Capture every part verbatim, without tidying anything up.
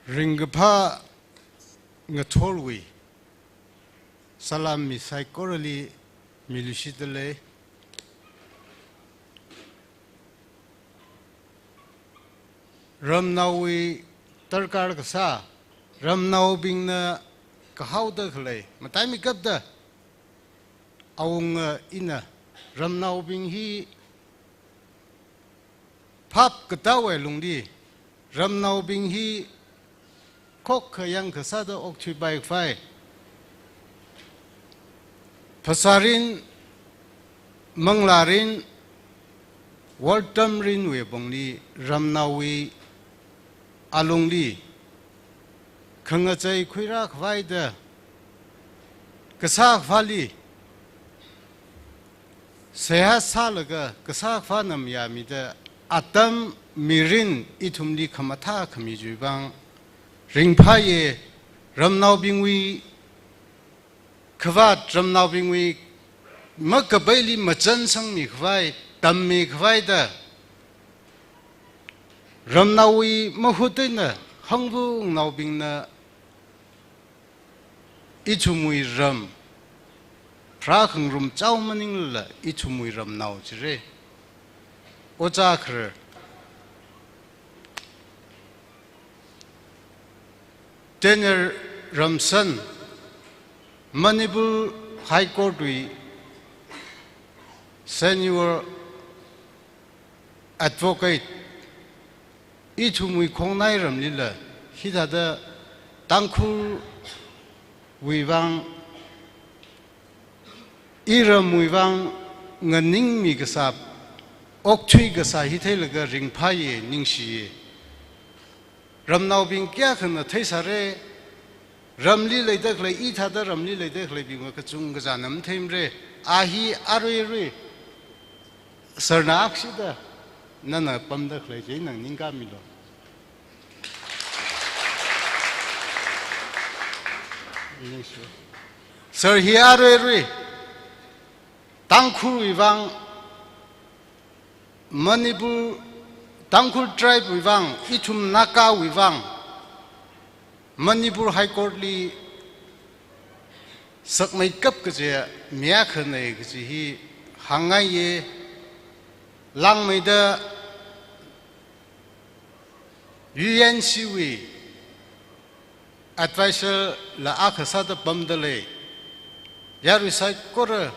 Ringkaphā ngathorwui salam mi saikorali milushitdalei. Ramnaowui darkar kasā, ramnaobingna kahaoda khalei, mataimeikapta awunga ina ramnaobing hi phap katāwui lungli, ramnaobing hi khokkha yangkasāda okthuipai khavai, phasārin, manglārin, wortamrinwui pongli, ramnaowui alungli khangachei khuirā khavaida kasā khavāli seihā sālaga kasā khavāna mayāmida atam mirin ithumli khamathā khami chiwui vang ringphāye. Ramnaobingwui khavāt, ramnaobingwui makapaili machansangmi khavai, tammi khavaida ramnaowui mahut eina hangvungnaobingna ithumwui ram pharā khangarum chao maninglala ithumwui ramnao chire. Ojā Kharar, Daniel Ramsan, Manipur High Court wui Senior Advocate, ithumwui khongnai ramlila hithāda Tangkhulwui vang, iramwui vang nganingmi kasā, okthui kasā hi theilaga ringphāye, ningshiye. Ramnaobing kayākhana theisāre, ramli leida khalei, ithāda ramli leida khaleibingva kachungkha zānam theimare. A hi aruirui sir na akshida nana pamda khalei chi eina ningkāmilu. Sir hi aruirui Tangkhulwui vang, Manipur, Tangkhul tribe wui vang, ithum Nagawui vang, Manipur High Court li sakmeikap kaje mi akhana kaji hi hāngngaiye. Langmeida U N C wui advisor la akha sāda pamdalei. Yarui saikora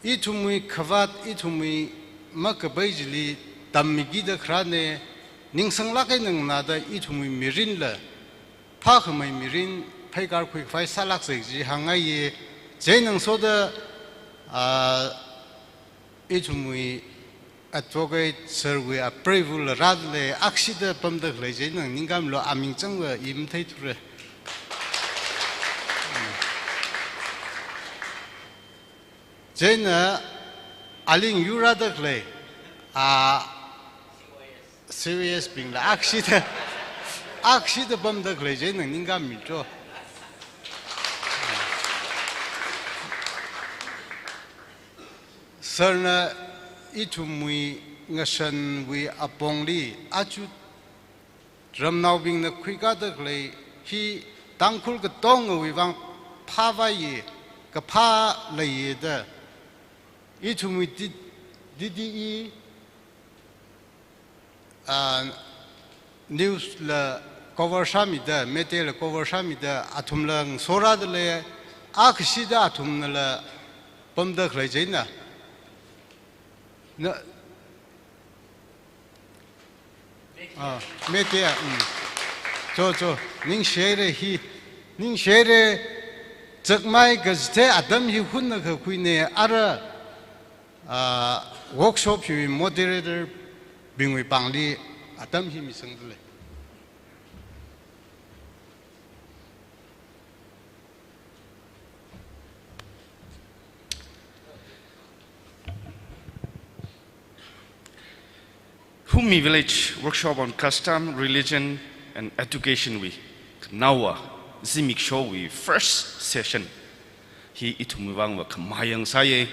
ithumwui khavāt, ithumwui makapai chili tammikida kharāne, ningsanglāk eina nganāda ithumwui mirinla phākhamei mirin pheikar khuikhavai sālāksei kaji hāngngaiye. Chieina ngasoda, ah, ithumwui advocate sir wui apreivala rāda lei, akshida pamda khalei chieina ningkāmilu, aming changva i matheithura. Chieina aling yurāda khalei, a, C Y S bingla akshida, akshida pamda khalei chieina ningkāmilu. Sir na ithumwui ngashanwui apongli aja ramnaobingna khuikāda khalei hi Tangkhul katongawui vang phāvaiye, kaphā leiye da. Ithumwui D-, D D E, ah, news la cover sāmida, Meitei la cover sāmida, athumla ngasorāda lei, akhashida athumnala pamda khalei chieina. Na, ah, Meitei, mm. Cho, cho, ningshihaire hi, ningshihaire, chakmai kachithei atam hi hunna kakhuine, ara, ah, workshop hi moderator bingwui pāngli atam hi misangda lei. Humi Village Workshop on Custom, Religion and Education wui khanaowa zimikshowui first session hi ithumwui vangva khamayang sāye.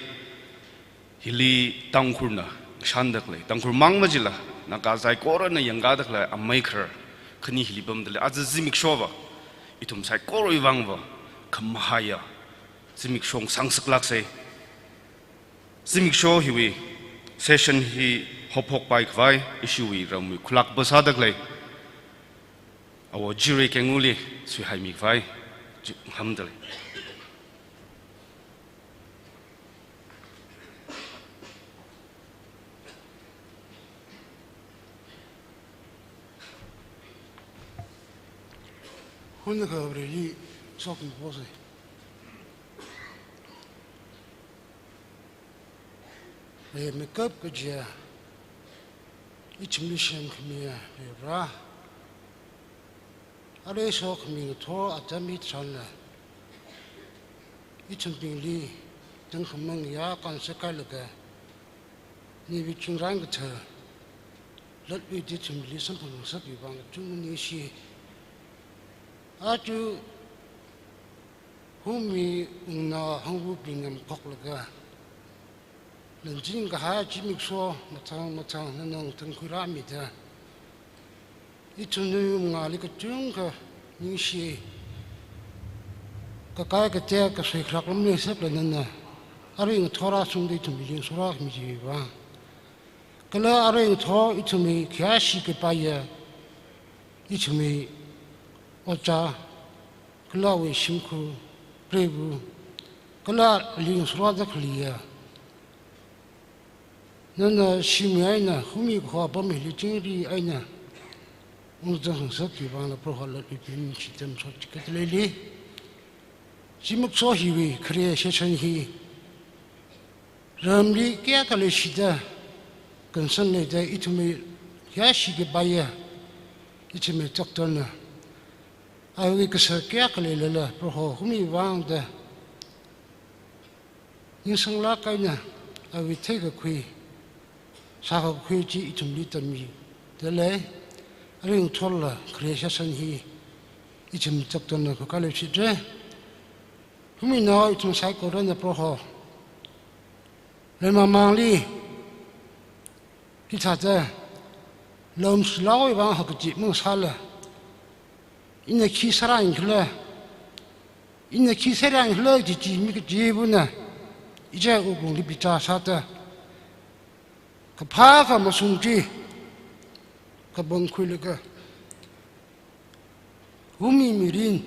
Hili Tangkhulna shānda khalei, Tangkhul mang majila, Naga saikorana yangkāda khalei amei kharar, khani hili pamdalei. Aja zimiksho va ithum saikorawui vang va khamahaiya zimiksho sāngasaklāksei. Zimiksho hiwui session hi haophokpai khavai ishiwui ramwui khulak ba sādalei Awo Jirei Kenguli suihaimi khavai chi ngahāndalei. Hun kha Vareli sokhami posei. Rimeikap kajiya, ithumli semkhamiya Vare. Arui sokhami ngathor atam hitharanla ithumbingli tangkhamang ya kansakhailaga, nawui chingran kathā latluida ithumli samphang ngasakki vang kachungkha ningshi. Aja Humi ungnao hangvabing ngamkhoklaga, lanzin kahai zimiksho mathang mathang nana ngatangkhuirāmida, ithumwui mangāli kachungkha ningshi, kakai katek kasui kharak lam leisak lei nana, arui ngathor rāshungda ithumli ningshorākhami chiwui vang. Kala arui ngathor ithumwui khayāshi kapaiya, ithumwui ojā, kala awui shimkhur, preiva, kala ali ningshorāda khaleiya, nana shimwui eina humi kaho apam hili chingri eina ungzang ngasakki vangla Proho latluibing shitam sot chikatleili. Zimiksho hiwui khare session hi ramli kayākha leishida, concern leida, ithumwui khayāshi kapaiya, ithumwui doctor na, awui kasā kayākha leilala Proho humi vang da ningsanglāk eina awui theikakhui, sākakhui chi ithumli tammidalei. Arui ngathorla khare session hi ithum doctor na khuikaleishitre. Huminao ithum saikorana Proho, leimamangli hithāda lomshilaowui vang hakachi masāla, ina khi sāranglei, ina khi sāranglei chichi mi kachivana, ichā wuklungli bichar sāda, kaphā khamashung chi kapangkhuilaga, humi mirin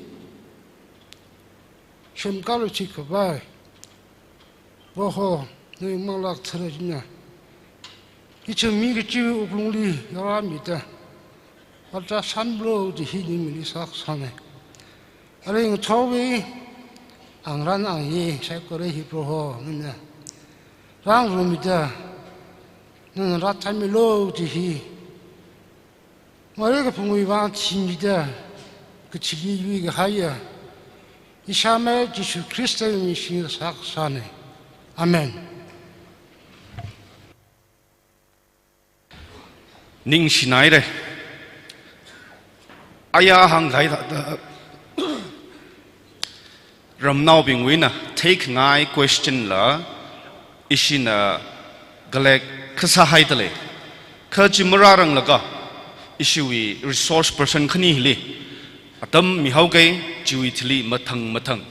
semkalo chikhavai Proho, nawui Manglā Kathara china ithum mi kachiwui wuklungli yaorāmida, pāta sāmilo chi hi ning mili sākasāna. Arui ngathorwui angran angayei saikora hi Proho nana rāngarumida, nana rāthaimilo chi hi mari kaphungwui vang thimida, kachili yuikahaiya ishāmei Jishu Khristawui mingli sākasāna. Amen. Ningshinaire. Aya hāngkahai thāda, ramnaobingwui eina theikhangai question la ishina collect kasā haidalei. Kha chi marāranglaga ishiwui resource person khani hili atam mihaoki, chiwui thili mathang mathang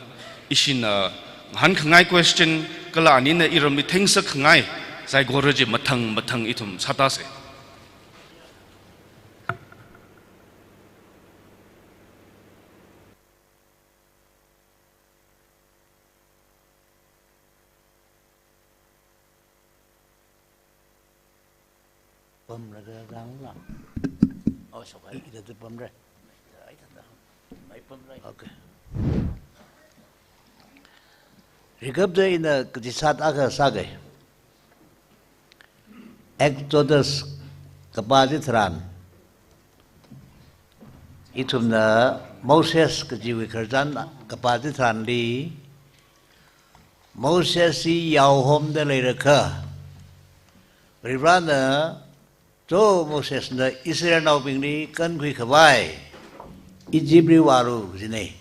ishina ngahānkhangai question kala anina iramli theingasakkhangai saikora chi mathang mathang ithum sātāsei. Pamra da rangla. Oh, so I, ida da pamra. Okay. Recap da ina kachishat akha sāki. Exodus kapā chitharan, ithumna Moses kajiwui khararchan kapā chitharanli, Moses hi yaohomda leilakha, Varivarana, cho Mosesna Israelnaobingli kankhui khavai Egyptli vālu jina.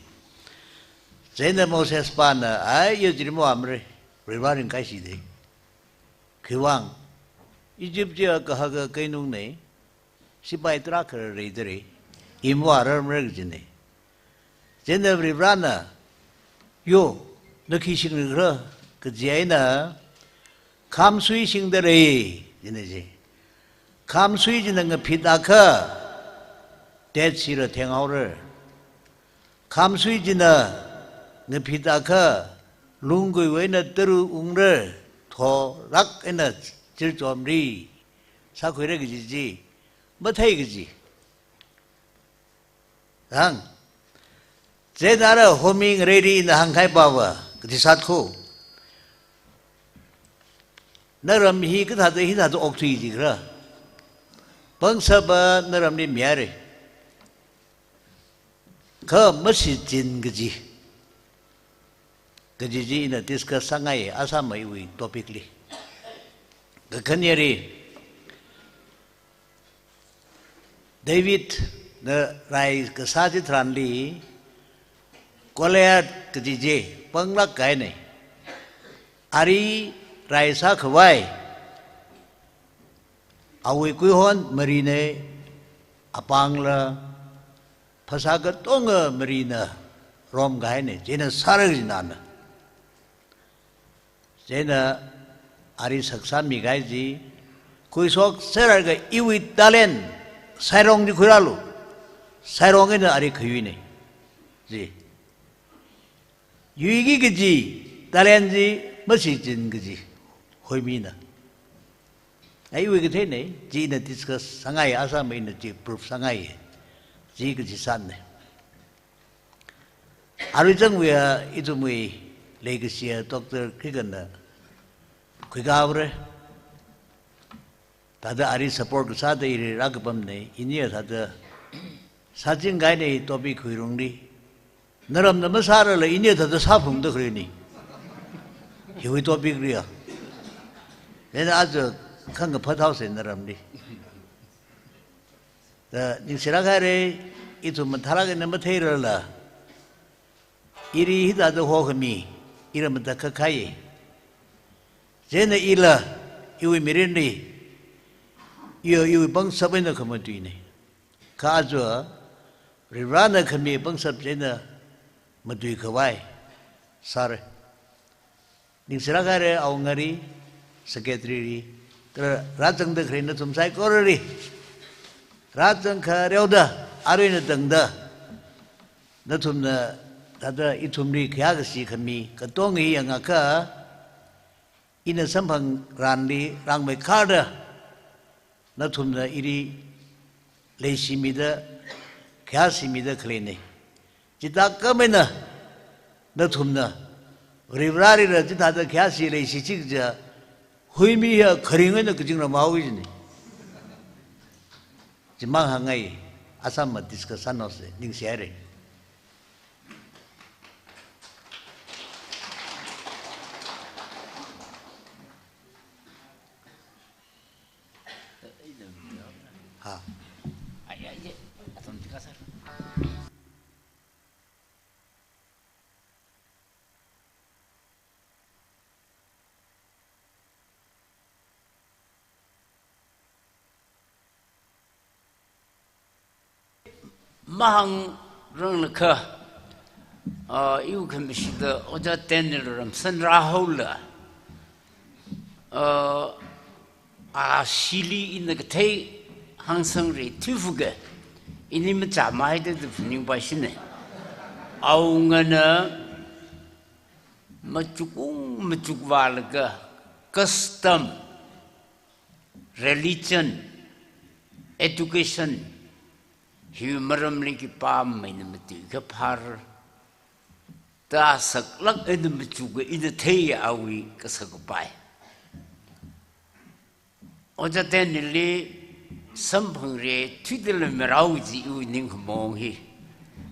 Chieina Moses pana, ai, yo chili mavāmara, Varivara ringkahaisida. Khiwuivang, Egypt chiya kahaka keinungna, sipai tarākha leidalei. imvā rarmara kajina. Chieina Varivarana, yo, na khi singri khala kaji eina, khamsui singda lei, jina ji. Khamsui china ngaphit akha, Dead Sea la thenghaora. Khamsui china ngaphit akha, lungguiwui eina tara ungra, thorāk eina chirchomri sākhuira kaji chi mathei kaji. Hāng. Chieina ara Homi ngareili ina hāngkahai pava, kaji sāthu. Naram hi kathāda hithāda okthui ji khala. Pangshapa naramli mihaira. Kha mashichin kaji. Kaji chi ina discuss sāngai, asāma iwui topic li. Kakhaneli, Davidna rai kasā chitharanli, Goliath kaji chi panglāk kahaina. Ali rai sākhavai, awui kuihon marina, apāngla, phasā katonga marina romkahaina, chieina sāra kajina ana. Chieina ali saksāmi kahai chi, khuishok sālaga iwui talent, sairong chi khuirālu. Sairong eina ali khayuina. Chi. Yuiki kaji, talent chi mashichin kaji, Hoimina. Iwui katheina, chi ina discuss sāngai, asāma ina chi proof sāngai. Chi kaji sāna. Arui zangwui a, ithumwui leikashi a Doctor Khrikanna khuikāhaora. Thāda ali support kasāda ili rākapamna, iniya thāda sāchingkahaina topic khuirongli. Naramna masārala iniya thāda sāphungda khalei ni. Hiwui topic li a. Chieina aja khangkaphat haosa naramli. Da ningshilāk haira, ithum mathālāk eina matheilala, ili hithāda hokhami, ila matakhak kahai. Chieina ila, iwui mirinli, iyo iwui pangshap eina khamatuina. Kha aja, Varivarana khami pangshap chieina matuikhavai sāra. Ningshilāk haira awungari, secretary li, kala rāzangda khalei nathum saikorali. Rāzang khareoda, arui eina tangda, nathumna, thāda ithumli khayā kashi khami, katonga hi yangakha, ina samphang ranli rāngmeikharda, nathumna ili leishimida, khayāshimida khaleina. Chithākhamei eina, nathumna, Varivaralila chithāda khayāshi leishi chikja, Hoimi hiya kharing eina kazingramhaowa jina. Chimang hāngngai, asāma discuss sānhaosa, ningshi haira. Ha. Mahāngranglakha, ah, iwui khamashida Ojā Tenli ramsan rāhaola, ah, ashili ina kathei hāngsangra thuifuga, ini machāmeihaida da phaningpai shina. Awungana machukung machukvālaga custom, religion, education, hiwui maramli khipāmeina matuikha phāra da saklāk eina machuka ina theiya awui kasā kapai. Ojā Tenli samphangra thuidala mirao ji iwui ningkhamong hi.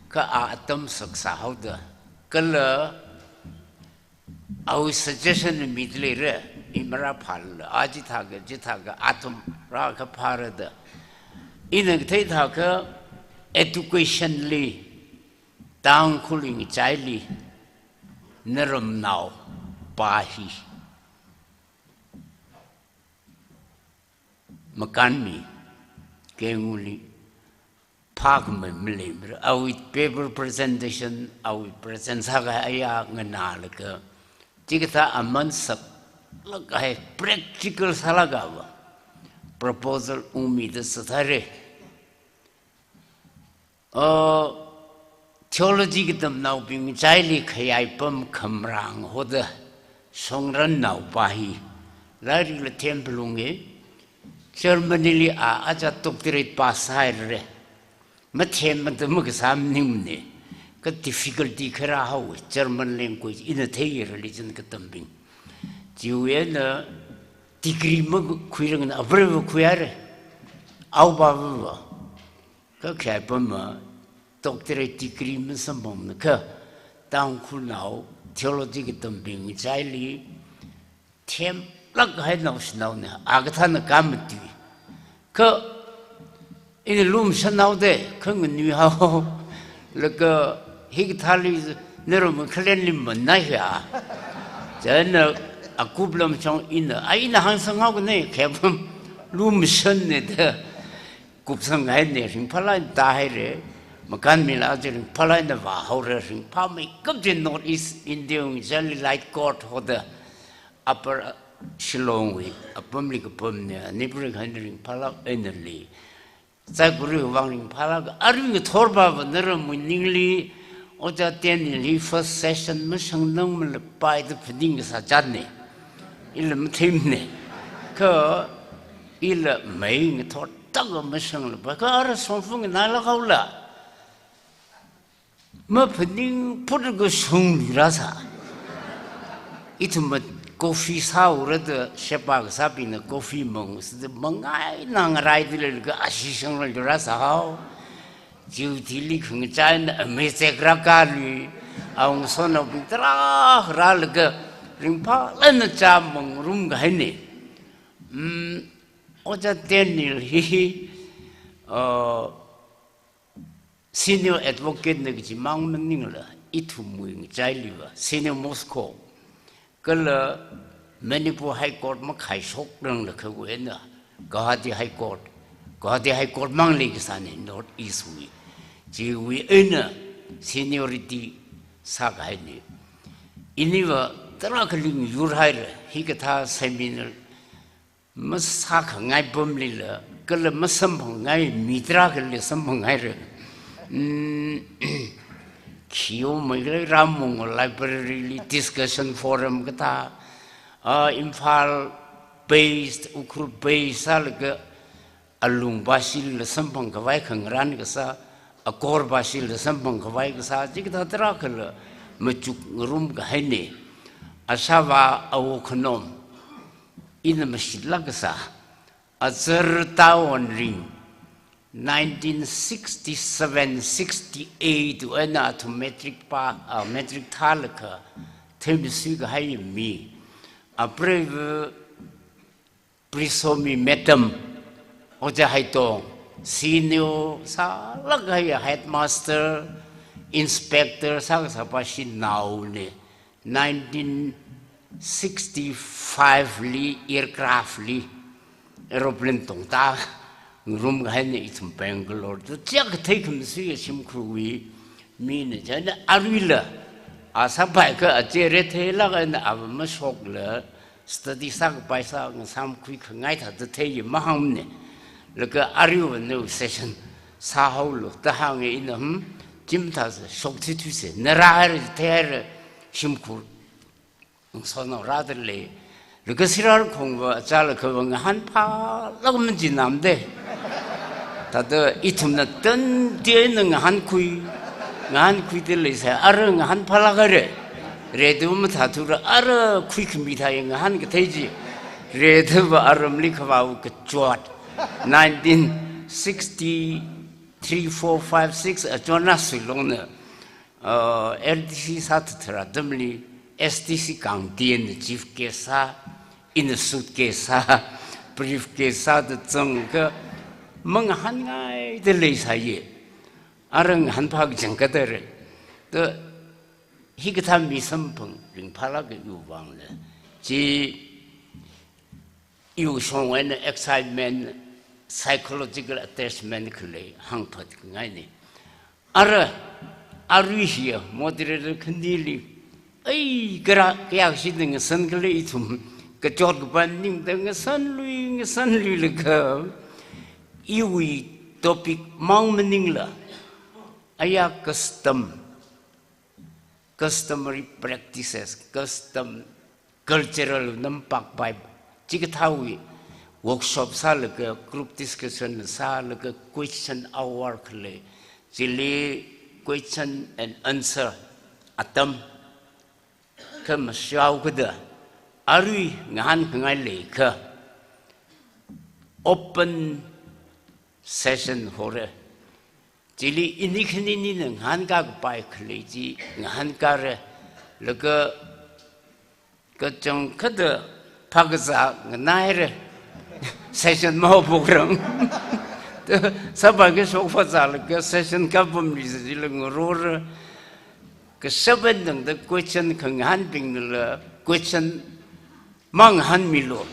Kha a atam saksā haoda. Kala awui suggestion midalei re, i marāphālala, a chithākha, chithākha, athum rākaphāra da. Ina kathei thākha education li, Tangkhul ngachaili, naramnao pa hi makānmi, Kenguli, phākhamei maleimara. Awui paper presentation, awui present sākahai aya nganālaga, chikathā aman saklāk kahai practical sālāk kahaiva proposal ungmida sāthaire. Uh, theology katamnaobing ngachaili khayai pam khamrang hoda shongrannaopa hi lairikla themphalunge, Germany li a aja doctorate pass sāhaire. Mathem matam kasā maningmane. Kha difficulty kharā haowe, German language ina thei religion katambing. Chiwui eina degree makhuirangna, abreva khuihaire. Aopava va. Kha khayai pamva doctorate degree masamphangmana kha, Tangkhulnao theology katambing ngachaili themlāk kahai naoshinaone, a kathāna kamatui. Kha ina lumashanhaode, kha nganui hao. Laga hikathāli naram khalenli manai ha. Chieina akup lamchong ina, a ina hāngsanghaokane, khayai pam lumashanne da. Kupsanghaine, ringphālāk eina tāhaire, makanmila aja ringphālāk eina vāhaore, ringphāmeikap chi North East India wui ngachaili Light Court hoda Upper Shillong wui apamli kapamne, ani pura khan ringphālāk eina lei. Zaikuri vang ringphālāk, arui ngathorpava naramwui ningli, Ojā Tenli first session mashangnangmala pai da phaning kasā zatne. Ila matheimane. Kha ila mei ngathor taka mashangla pai. Kha ara shongfa nganālāk haola. Maphaning phut kashung lirasā. Ithumva coffee sāhaora da sheba kasābingna coffee mang sāda mangaina ngaraida leilaga ashi shangra lirasā hao. Chiwui thili khangachāna amei chek rākalui, awungashonnaobing tarākha rālaga ringphālāk eina chā mangarum kahaine. Mm, Ojā Tenli hi, uh, senior advocate na kachimang maningla, ithumwui ngachailiva, senior most ko. Kala Manipur High Court makhaishokranglakhawui eina Guwahati High Court, Guwahati High Court mang leikasāne North East wui. Chiwui eina seniority sākahaine. Iniva tarākhali ngayurhaire, hikathā seminar masākhangai pamlila, kala masamphangngai mi tarākhali samphanghaire. Mm, khi omei kala Ramung library li discussion forum kathā, ah, Imphal based, Ukhrul based sālaga alung bashila samphang khavai khangarān kasā, akor bashila samphang khavai kasā, chikathā tarākhala machuk ngarum kahaine. Ashāvā Awo Khanom, ina mashitlāk kasā, Azar Tawonring, nineteen sixty-seven sixty-eight wui eina athum matric pa, ah, matric thālaga theimasuikahai mi. Apreiva Prisomi Metam, Ojā Haitong, senior sālāk kahai headmaster, inspector sākasāpa shinaone. Nineteen sixty-five li aircraft li aeroplane tongtā ngarum kahaine ithum Bangalore da. Chiyākha theikhamasui shimkhurwui mina chieina aruila a sāpaikha ache retheilāk eina ava mashokla study sākapai sā ngasāmkhui khangai thāda thei mahāngmane. Laga aruiva nawui session sāhaolu da hānge ina, hmm, chimtha sā shok thithuise, na rāhaira, theihaira, shimkhur ngasonao rāda lei. Laga Sirarakhongva achālakhava ngahānphālāk machinamde. Thāda ithumna tandi eina ngahānkhui, ngahānkhuida leisai, ara ngahānphālāk haire. Redu mathāthura, ara khuikhami thāi ngahānkathei chi. Reduva aramli khavao kachot. Nineteen sixty-three, four, five, six, achonna Shillong na, uh, L D C sāthathar atamli, S D C Kangtien na chief guest sā, ina suitcase sā, briefcase sāda zangakha, mangahānngaida leisāye. Ara ngahānphā kachangkhat haire. Da hikathā mi samphang ringphālāka iwui vangla. Chi iwui shong eina excitement, psychological attachment khalei hāngphat khangaina. Ara, arui hiya moderator khanili, ai, kara, kayākha shida ngasan khala ithum, kachot kapai maningda ngasanlui, ngasanluilaga, iwui topic mang maningla, aya custom, customary practices, custom, cultural nampakpai, chikathāwui workshop sālaga, group discussion sālaga, question hour khalei, chili question and answer atam, kha mashao kada, arui ngahānkhangai leikha, open session hora. Chili ini khaninina ngahānkā kapai khalei chi ngahānkāra, laga kachangkhatta phākazā nganaira. Session mahaophokrang. Sāpai kashok phāzālaga session kapamli sāchila ngarora. Kashap eina tangda question khangahānbingnala question mangahānmilu,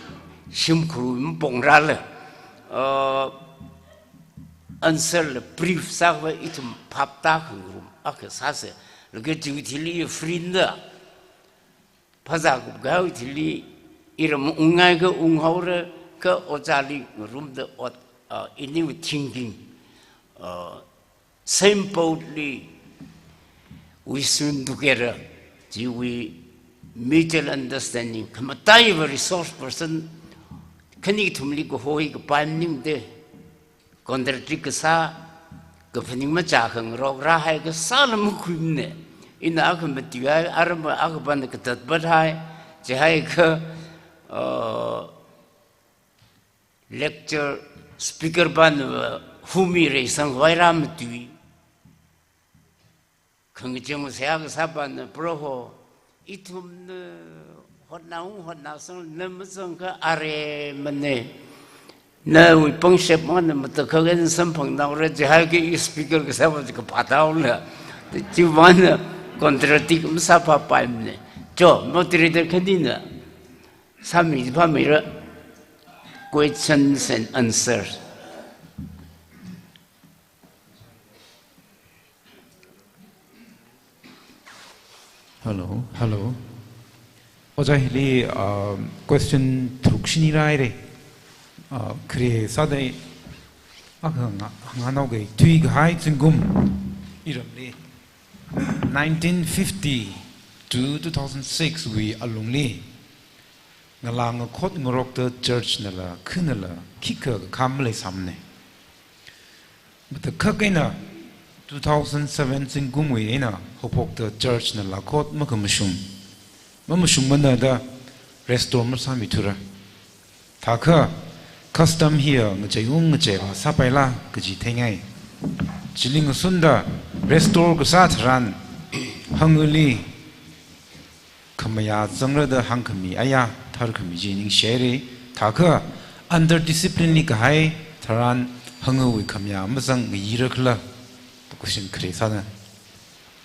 shimkhur mapongrāla, uh, answer la brief sākhavai ithum phaptā khangarum akha sāsa, laga chiwui thili free na, phāzā kupkahai thili iram ungngaikha unghaora, kha ojāli ngarumda ot, uh, iniwui thinking, uh, same boat li we swim together, chiwui mutual understanding, khamataiva resource person khani kathumli kahoi kapai maningda, contradict kasā, kaphaning machā khangarok rāhai kasāla makhuimana. Ina akha matuihai, aram akhapana katatpathai, chihaiakha, uh, lecture speaker pana humi reisang khavai rāmatui. Khangachang seihā kasāpana, Proho, ithumna hotnaung hotnasang, na mazangakha aremana. Nawui pangshap mangna matakhak eina samphangnaora, chihaiakha i speaker kasāpa chi kaphāthaola. Chiwuivangna contradict masāphāpaimana. Cho, moderator khanina sāmi phāmeira. Questions and answers. Hello, hello. Ojā hili, um, question tharuk shini rāhaira. Uh, khare sāda akha ngahān, ngahānhaoga, thuikahai zingkum iramli, nineteen fifty to two thousand six wui alungli, ngalā ngakhot ngarokta church nala, khanala, khikha kakham maleisāmana. Matakhak eina two thousand seven zingkumwui eina haophokta church nala khot makhamashung, mamashungmana da restore masāmithura. Thākha custom hiya ngacheiung ngacheivā sāpaila kaji theingai. Chili ngasunda restore kasā tharan hanguli khamayā zangra da hāngkhami aya tharkhami chi ningshihaira. Thākha under discipline li kahai tharan hangawui khamayā mazang ngayirakhala? Question khare sāna.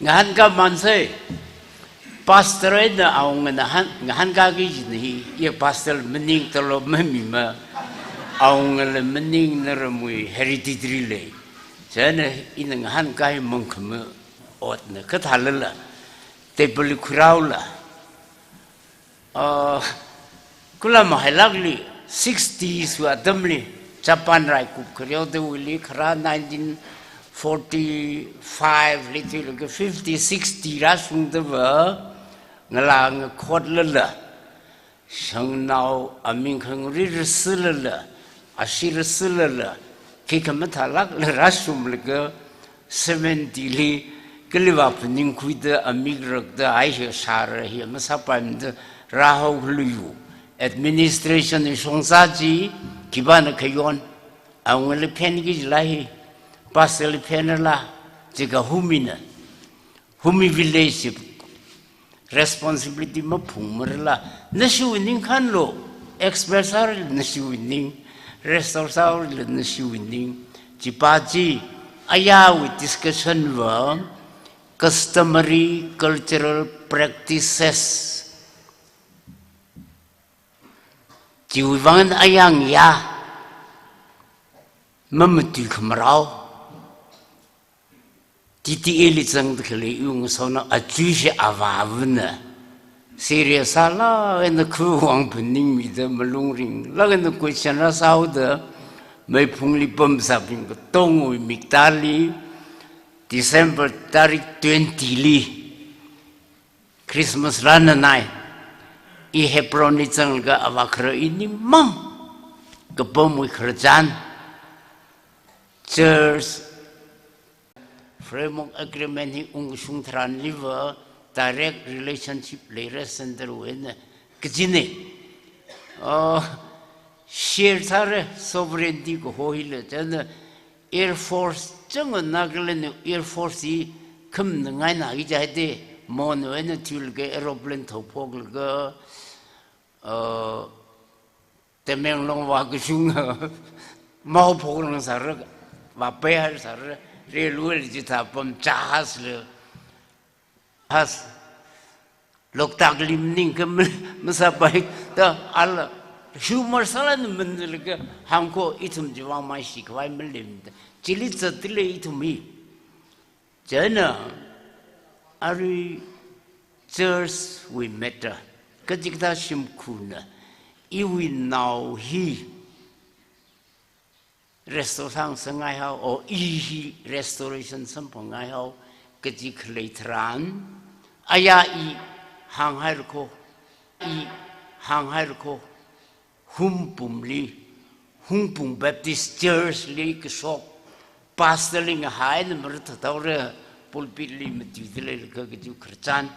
Ngahānkāmānsa. Pastor eina awungana hān, ngahānkāki kajina hi, iya pastor maning tolop mamima, awungala maning naramwui hereditary lei. Chieina ina ngahānkāi mangkhama otna kathālala, table khuiraola. Uh, kula mahailakli, sixties wui atamli, Japan rai kupkhareo tawuili kharā nineteen forty-five li thuilaga fifty, sixty rāshungdava, ngalā ngakhotlala, shangnao aming khangarui rāsālala, ashee rāsālala, khikha mathālakla rāshunglaga, seventy li kaliva phaningkhuida amik rakda ai hi shāra hi masāpaimada rāhaokhaluiya. Administration wui shongza chi khipāna khayon, awungala phenki kajila hi, pastor li phenrala, chikha humina, humi village responsibility maphungmarala, nashiwui ning khanlo, express sārala nashiwui ning, restore sārala nashiwui ning, chipā chi, ayāwui discussion va, customary cultural practices. Chiwuivang ayang ya. Mamatui khamarao. T T A li zangda khalei iwui ngasotnao achuishi avāvana. Serious sālāk eina khuwui vang phaningmida malung ringlāk eina question rāsāhaoda, meiphungli pamsābing katongawui miktāli, December tarik twenty li, Christmas rānanai, i Hebron li zanglaga avā khara inimang kapamwui khararchan, church framework agreement hi ungshung tharanliva direct relationship leira centre wui eina kajina. Oh, share sāra sovereignty kaho hila, chieina Air Force, chang Nagaland Air Force hi kham nangai na hi jai de, Mon wui eina thuilaga aeroplane thaophoklaga, uh, Tamenglong vākashung, maophoklang sāra, vāpaihaira sāra, railway li chithā pam jahaz la, has, Loktak li maningakha ma-, masāpai da, ala humor sālāk eina maninglaga hāngkho, ithum chiwui vang maishi khavai maleimada. Chili zatda lei ithum hi. Chieina arui church wui matter, kachikathā shimkhurna iwui nao hi restore sāngasakngaihao, o i hi restoration samphangngaihaowa kaji khalei tharan, aya i hānghaira kho, i hānghaira kho, Hungpungli, Hungpung Baptist Church li kashok pastor li ngahai eina maratthat haora, pulpit li matuida leilakha kaji khararchan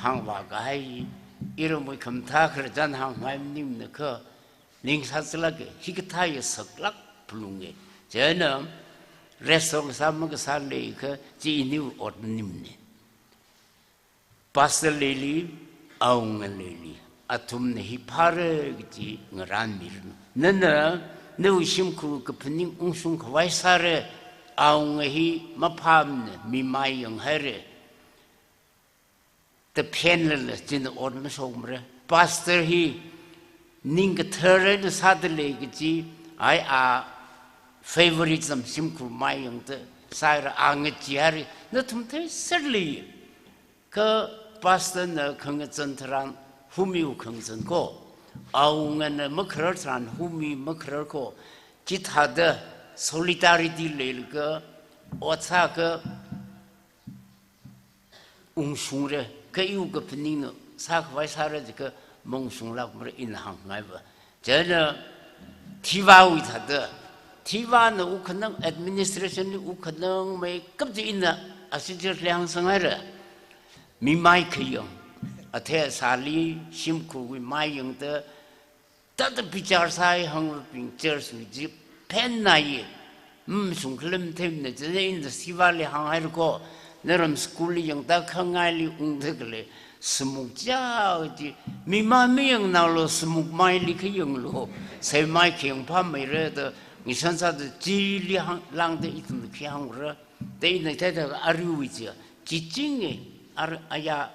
hāngvākahai, iramwui khamathā khararchan hāngngai maningmana kha, ning sāzalāka, hikathā ya saklāk phalunga. Chieina restore sā makasā leikha, chi iniwui ot maningmana. Pastor leili, awunga leili, athumna hi phāra kaji ngaranmiranu. Nana nawui shimkhur kaphaning ungshung khavai sāra, awunga hi maphāmana, mi mai yanghaira da phenlala china ot mashokmara. Pastor hi ning kathar eina sāda lei kaji, ai a favoritism, shimkhur mai yangda sāhaira, a ngacheehaira, nathum theiser lei. Kha pastor na khangazan tharan humiwui khangazan kho, awungana makharar tharan humiwui makharar kho, chithāda solidarity leilaga ot sākha ungshungra, kha iwui kaphaningna sākhavai sāra jiakha maungshunglākmara ina hāngngaiva. Chieina Thiva wui thāda, Thiva na wukhanang, administration li wukhanang meikap chi ina ashi church li hāngsanghaira. Mi mai khayang, athei asāli shimkhurwui mai yangda, thāda bichar sāi hāngvābing church wui chi phenna ye, mm, shungkhalam themna, chieina ina Thiva li hānghaira kho, naram school li yangda khangaili ungda khalei, samuk chao chi, mi mai mayangnaolu samuk maili khayanglu, seimai khayang phāmeira da, ngashan sāda chili hāng, lāngda ithum khi hāngra, da ina thāda aruiwui chi, chi chinge, ar aya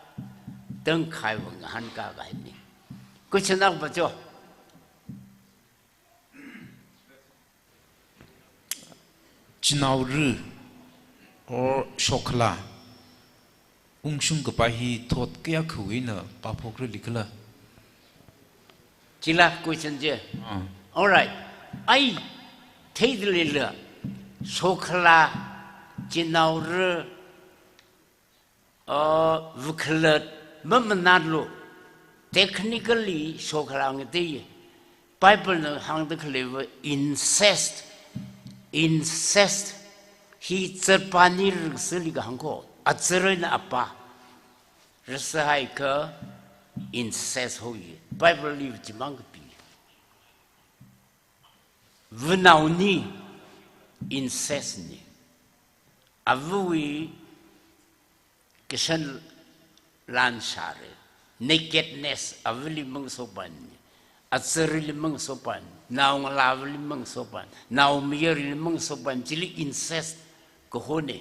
tangkhaiwui ngahānkā kahaina. Question akha pa cho. Chinaora or shokhalā ungshung kapai hi thot kayākhawui eina pāphokrali khala? Chila question chi. Ah. All right. Ai, theida leila, shokhalā, chinaora, uh, vakhalat mamanatlu, technically shokhalā ngateiya. Bible na hāngda khaleiva incest, incest hi zarpā nirarkasāli kahāng kho, azar eina apā rāsāhaikha incest hoya. Bible li chimang kapi. Vanao ani incest na. Avawui kashan lan shāra. Nakedness avali mangasopamna. Azarli mangasopam. Naongalāvali mangasopam. Naomayarli mangasopam. Chili incest kahona.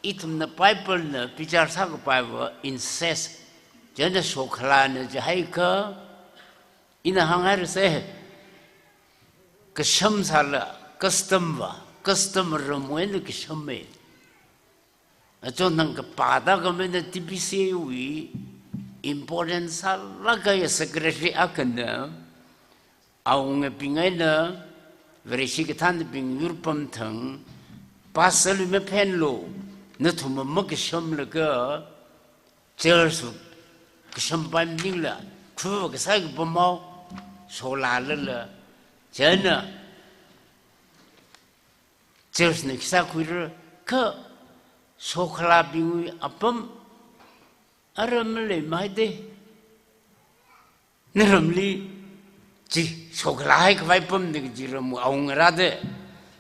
Ithumna Bible na bichar sākapaiva incest, chieina shokhalāna jihaikha, ina hānghairasa, kasham sāla, custom va, Custom ramwui eina kashamme. Achon nang kapāda khamina T B C A wui important sālākkahai secretary akhana, awungabing eina, Vareshi kathānabing yur pamthang, pastor li maphenlu, nathum makashamlaga, church kashampai maningla, khuwa kasai kapamao, sholālala, chieina, church na khi sākhuira, kha shokhalābingwui apam, ara maleimei de. Naramli, chi, shokhalā haikhavai apamna kaji ram awungra de.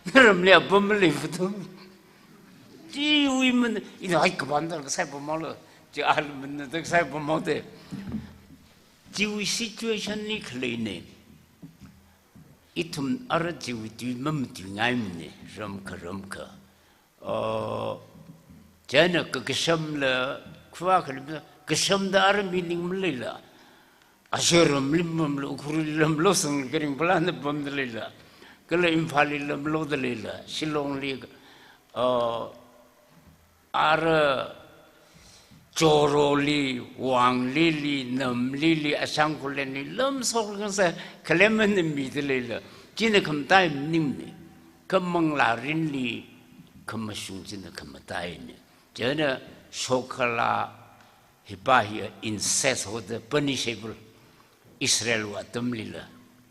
Naramli apam maleiva tu. Chiwui man, ina haikapam da kasai pamao lo. Chi alu manna da kasai pamao de. Chiwui situation li khaleine. Ithum ara chiwui tui mamatuingaimane, ramkha ramkha. Oh, chieina kakashamla, khuwa khalim, kashamda ara meaning maleila. Ashe ramli mamlu, Ukhrulli lamlu, sangli karing phalana pamda leila. Kala Imphalli lamlu da leila. Shillongli, oh, ara Choroli, Wanglili, Namlili, Ashang Khullenli, lamshok ngasā, khalemana mida leila. China khamatai maningne. Kha manglā rinli, khamashung china khamataine. Chieina shokhalā hipa hi incest hoda punishable. Israel wui atamlila,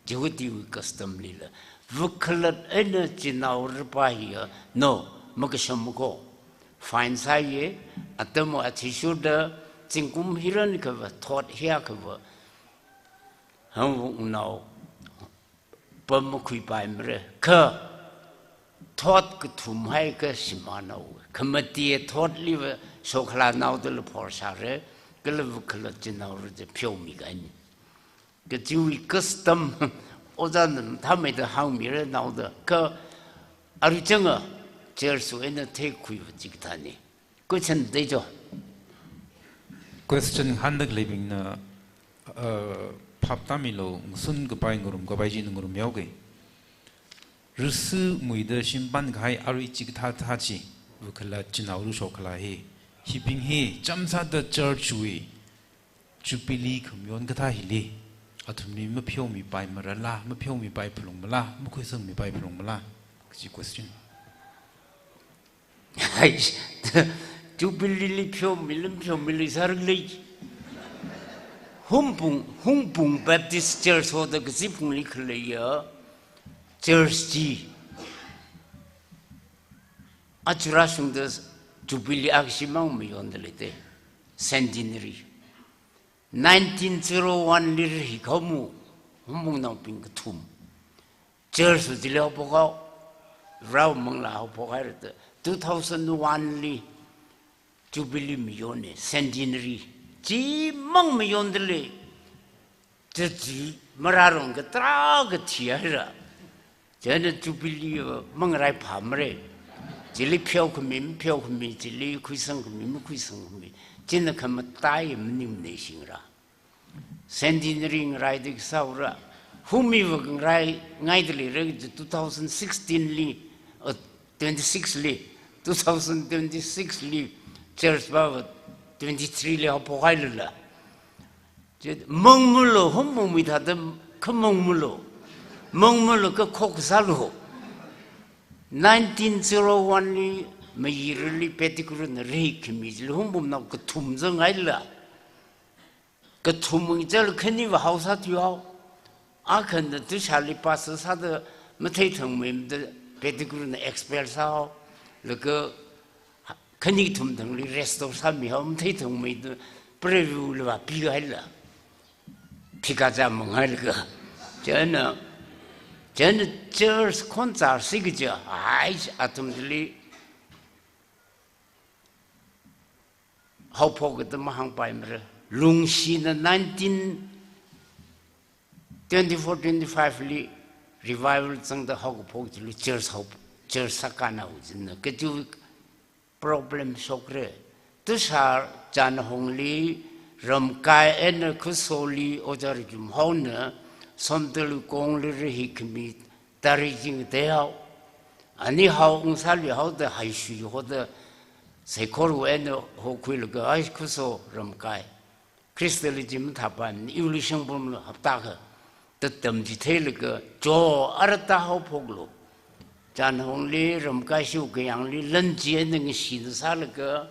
Jihudi wui custom lila, vakhalat eina chinaora pa hiya, no, makasham ko. Fine sāye, atam athishurda, zingkum hiran kava, thot hiya kava, hangvuknao, pam makhuipaimara, kha, thot kathum haikha shimānao, khamati thotliva shokhalānaodala phorsāra, kala vakhalat chinaora da pheomikahaine. Kachiwui custom, ojāna mathāmeida hāngmira naoda, kha aruichanga, church wui eina theikhuiva chikathāne. Question dei jo. Question hānda khaleibingna, uh, phap tāmilu, ngasun kapai ngarum kapai chi ngarum yaoke. Rusu muida shimpan kahai arui chikathā thā chi, vakhalat chinaora shokhalā hi. Hibing hi, chamsāda church wui, Jubilee khamayon kathā hili, athumli mapheomipaimara la, mapheomipai phalungmala, makhuisangmipai phalungmala, kachi question. Hai, Jubilee li pheomi, lam pheomi leisāra lei. Hungpung, Hungpung Baptist Church hoda kaziphungli khaleiya church chi. Achura shungda Jubilee akashimang mayonda leite. Centenary. Nineteen zero one li rahikhaomu, Hungpungnaobing kathum. Church chili haophok hao, rao manglā haophok hairada. Two thousand one li Jubilee mayone, centenary. Chimang mayonda lei. Chi chi mararong kathā kathi haira. Chieina Jubilee va mangarai phamare. Chili pheokhami, mapheokhami, chili khuisangkhami, makhuisangkhami. China khamatai maningne shingra. Centenary ngaraida kasāura. Hungmiva ngaraigaida leira kaji two thousand sixteen li, uh, twenty-six li, two thousand twenty-six li, church va twenty-three li haophok hailala. Chi mangmalo, Hungpungwui thāda khamangmalo. Mangmalo kakhok sālu. Nineteen zero one li, mayirali Pettigrewna rahikhami chili Hungpungna kathum zangaila. Kathum ngi chal khaniva haosā thuihao. Akhana Tushar li pastor sāda matheithangmeida Pettigrewna expel sāhao. Laga khani thum thangli restore sāmihao, matheithangmeida Previewli vāpihaila. Phikazā mangailaga. Chieina, chieina church khon char si kaja, ai, athumli haophok da mahāngpaimara. Lungshina nineteen twenty-four twenty-five li revival zangda haokaphok chili church hao, church sākānao china. Kachi problem shokra. Tushar Chanhongli, Ramkai eina Khasoli, Ojā Rajum haona, Somdal Kongli rahikhami, tari jing tehao. Ani hao ungsāli haoda haishui hoda saikorwui eina hokhuilaga ai khuso ramkai. Khristali chi mathāpaimana, iwuili shangpamlu hapta kha. Tatam chi theilaga, jo arata haophoklu. Chanhongli, Ramkaishu Kayangli, lan chi eina ngashina sālaga,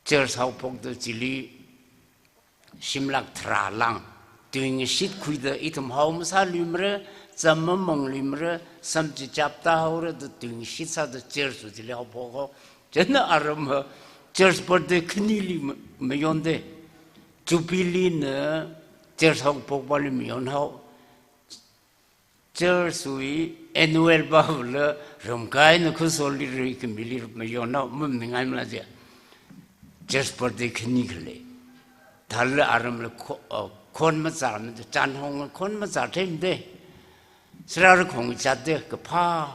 church haophokda chili, shimlak tharā lāng. Tuingashit khuida ithum hao masāluimara, zam mamangluimara, samchichap tāhaora da tuingashit sāda church wui chili haophok hao. Chieina aram ha church birthday khanili ma-, mayonde. Jubilee na church haophokpali mayon hao. Church wui annual bawula Ramkaina khusoli rikhami li mayon hao, maningngaimala je. Church birthday khani khalei. Thālala aramla kho-, uh, khon mazāmade, Chanhong khon mazā theimade. Sirarakhong zatde kaphā.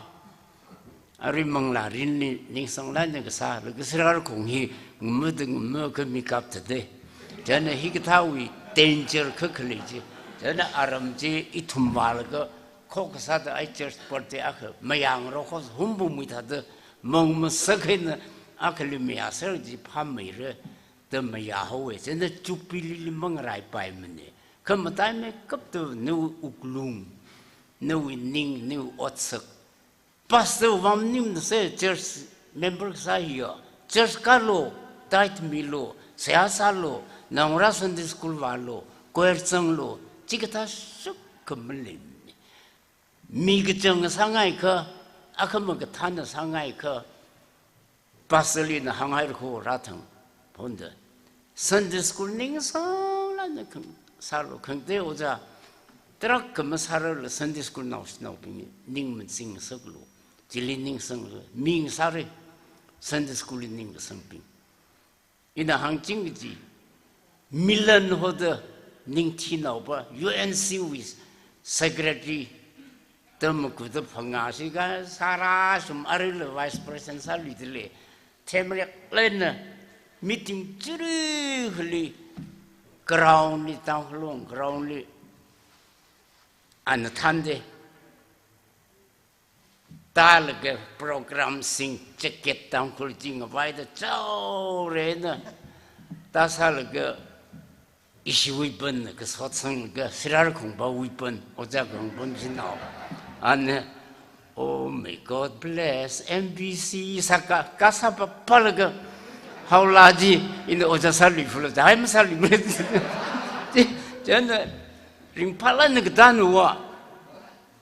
Arui manglā rinli ningsanglāk eina kasā, laga sirarakhong hi ngumada nguma kha mikap thāde. Chieina hikathāwui danger kha khalei chi. Chieina aram chi ithum vālaga, kho kasāda ai church birthday akha mayāngarok kho humbumwui thāda, mang masak eina akhali mayāser chi phāmeira, da mayāhaowa. Chieina Jubilee li mangaraipaimane. Kha mataimeikapta nawui wuklung, nawui ning, nawui otsak, pastor wui maningmana se church member kasā hiya. Church kālu, tithe milu, seihā sālu, naongarā Sunday school vālu, choir zanglu, chikathā shukkha maleimane. Mi kachang sāngaikha, akhama kathāna sāngaikha, pastor lina hānghaira kho rāthang phonda. Sunday school ningsanglāk eina khang sālu, khangatei ojā tarākha masārarla Sunday school naoshinaobing ning mazingngasaklu. Chili ningsanglu, mi ngasāra Sunday school li ning kasangbing. Ina hāngching kaji, Milan hoda ningthinaopa U N C wui secretary, tam makuda phangā shikha sārāshum aruila vice president sāluidalei. Themreklāk eina meeting chiri khali ground li, Tangkhul ground li ana thānde. Tālaga program sing jacket Tangkhul chi ngavaida chaorena. Tāsālaga ishiwui pan kasotsanglaga sirarakhong pawui pan, ojā khangbun shinao. Ana, "Oh, may God bless M B C," sāka, kasā papalaga, haola ji, ina ojā sāluiphula, jai masāluiphula. Chieina ringphālāk eina katānva.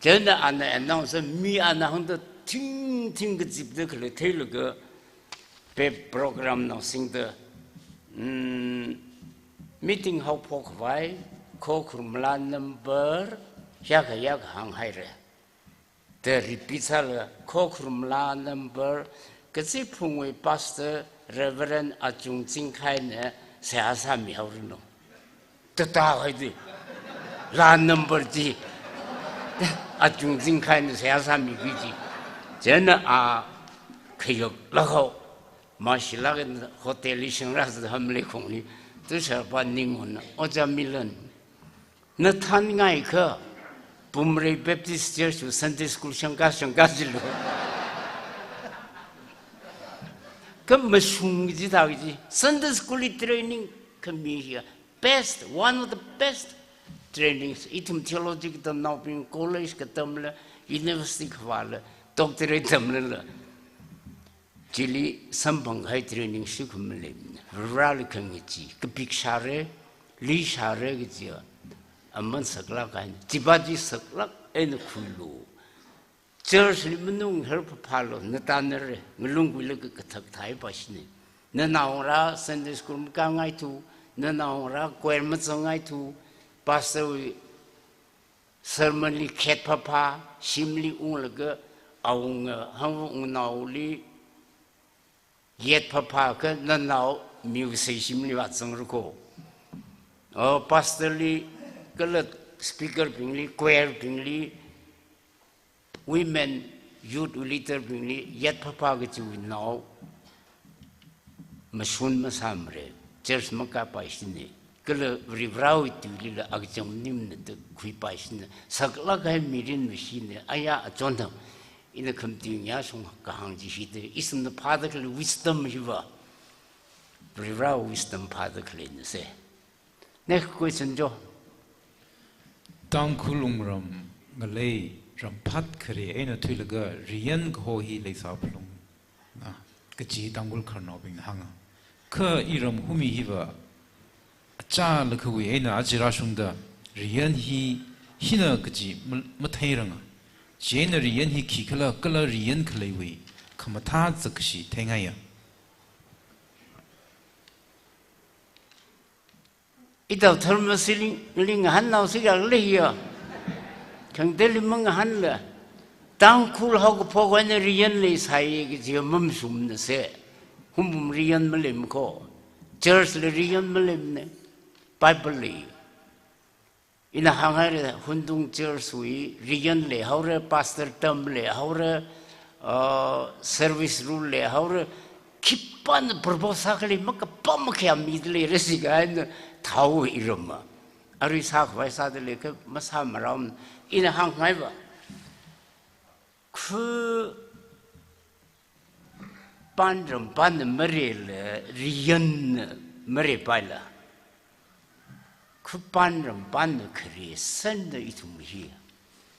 Chieina ana announce mi ana hāngda thingthing kazipda khalei theilaga, pe program nao singda, mm, meeting haophok khavai, khokharumla number, hiyākha hiyākha hānghaira. Da repeat sālaga, khokharumla number, Kazipphungwui Pastor Reverend Achung Chingkhaina seihā sāmihaoranu. Tata haide. La number chi. Achung Chingkhaina seihā sāmiki ji. Chieina a khayoklāk hao. Mashilāk eina hotel li shangrāsā hamle khongli. Tusharpa ningungna. Ojā Milan. Na thānngaikha, Pumrei Baptist Church wui Sunday School shangka shangka jilu. Kha mashung jida kaji, Sunday School li training khami hiya best, one of the best trainings. Ithum theology katamnaobing, college katamla, university kavāla, doctorate tamlala. Chili samphang kahai training shikha maleimana. Vareli khangachee, kapik shāra, li shāra kajiya, aman saklāk eina, chiva chi saklāk eina khuilu. Church li manung her phaphālu, natānara, ngalung khuilaga kathak thai pashina. Nanaongarā Sunday school makāngaithu, nanaongarā choir mazangngaithu, pastor wui sermon li khet phaphā, shimli unglaga, awunga, hangva wungnaoli, yet phaphā kha nanao miwui seishimli vāzangra kho. O, pastor li, kala speaker bingli, choir bingli, women, youth leader bingli, yet phaphā kajiwui nao, mashun masāmara, church makāpaishina, kala Varivarāwui tuilila akachang maningmana da khuipaishina, saklāk kahai mirin mashina, aya achonthang, Ina khamting ya shung kahāng chi hida, ishimna phāda khalei wisdom hiva, Varivara wisdom phāda khaleina se. Next question jo. Tangkhul wungram ngalei ramphat khare eina thuilaga riyan kaho hi leisā phalung na, kaji Tangkhul khararnaobingna hānga. Kha iram Humi hiva achālakhawui eina aja rāshungda riyan hi hina kaji ma-, matheiranga. Chieina riyan hi khikhala kala riyan khaleiwui khamathā zakkashi theingaiya. Itao tharmasi ling, ling ngahānnao si kak leiya. Khangatei ling mangahānla. Tangkhul haokaphok eina riyan leisāya kaji mamashungmana se. Humbum riyan maleimana ko. Church li riyan maleimana. Bible li. Ina hānghaira Hundung Church wui riyan leihaora, pastor term leihaora, uh, service rule leihaora, khipāna propose sākhalei makapam makhayā mida leira si kahaina thao iramma. Arui sākhavai sāda lei kha masāmarao, ina hāngngaiva. Khu pānram pānna marela, riyanna marepaila. Khu pānram pānna khare sāna ithum hi.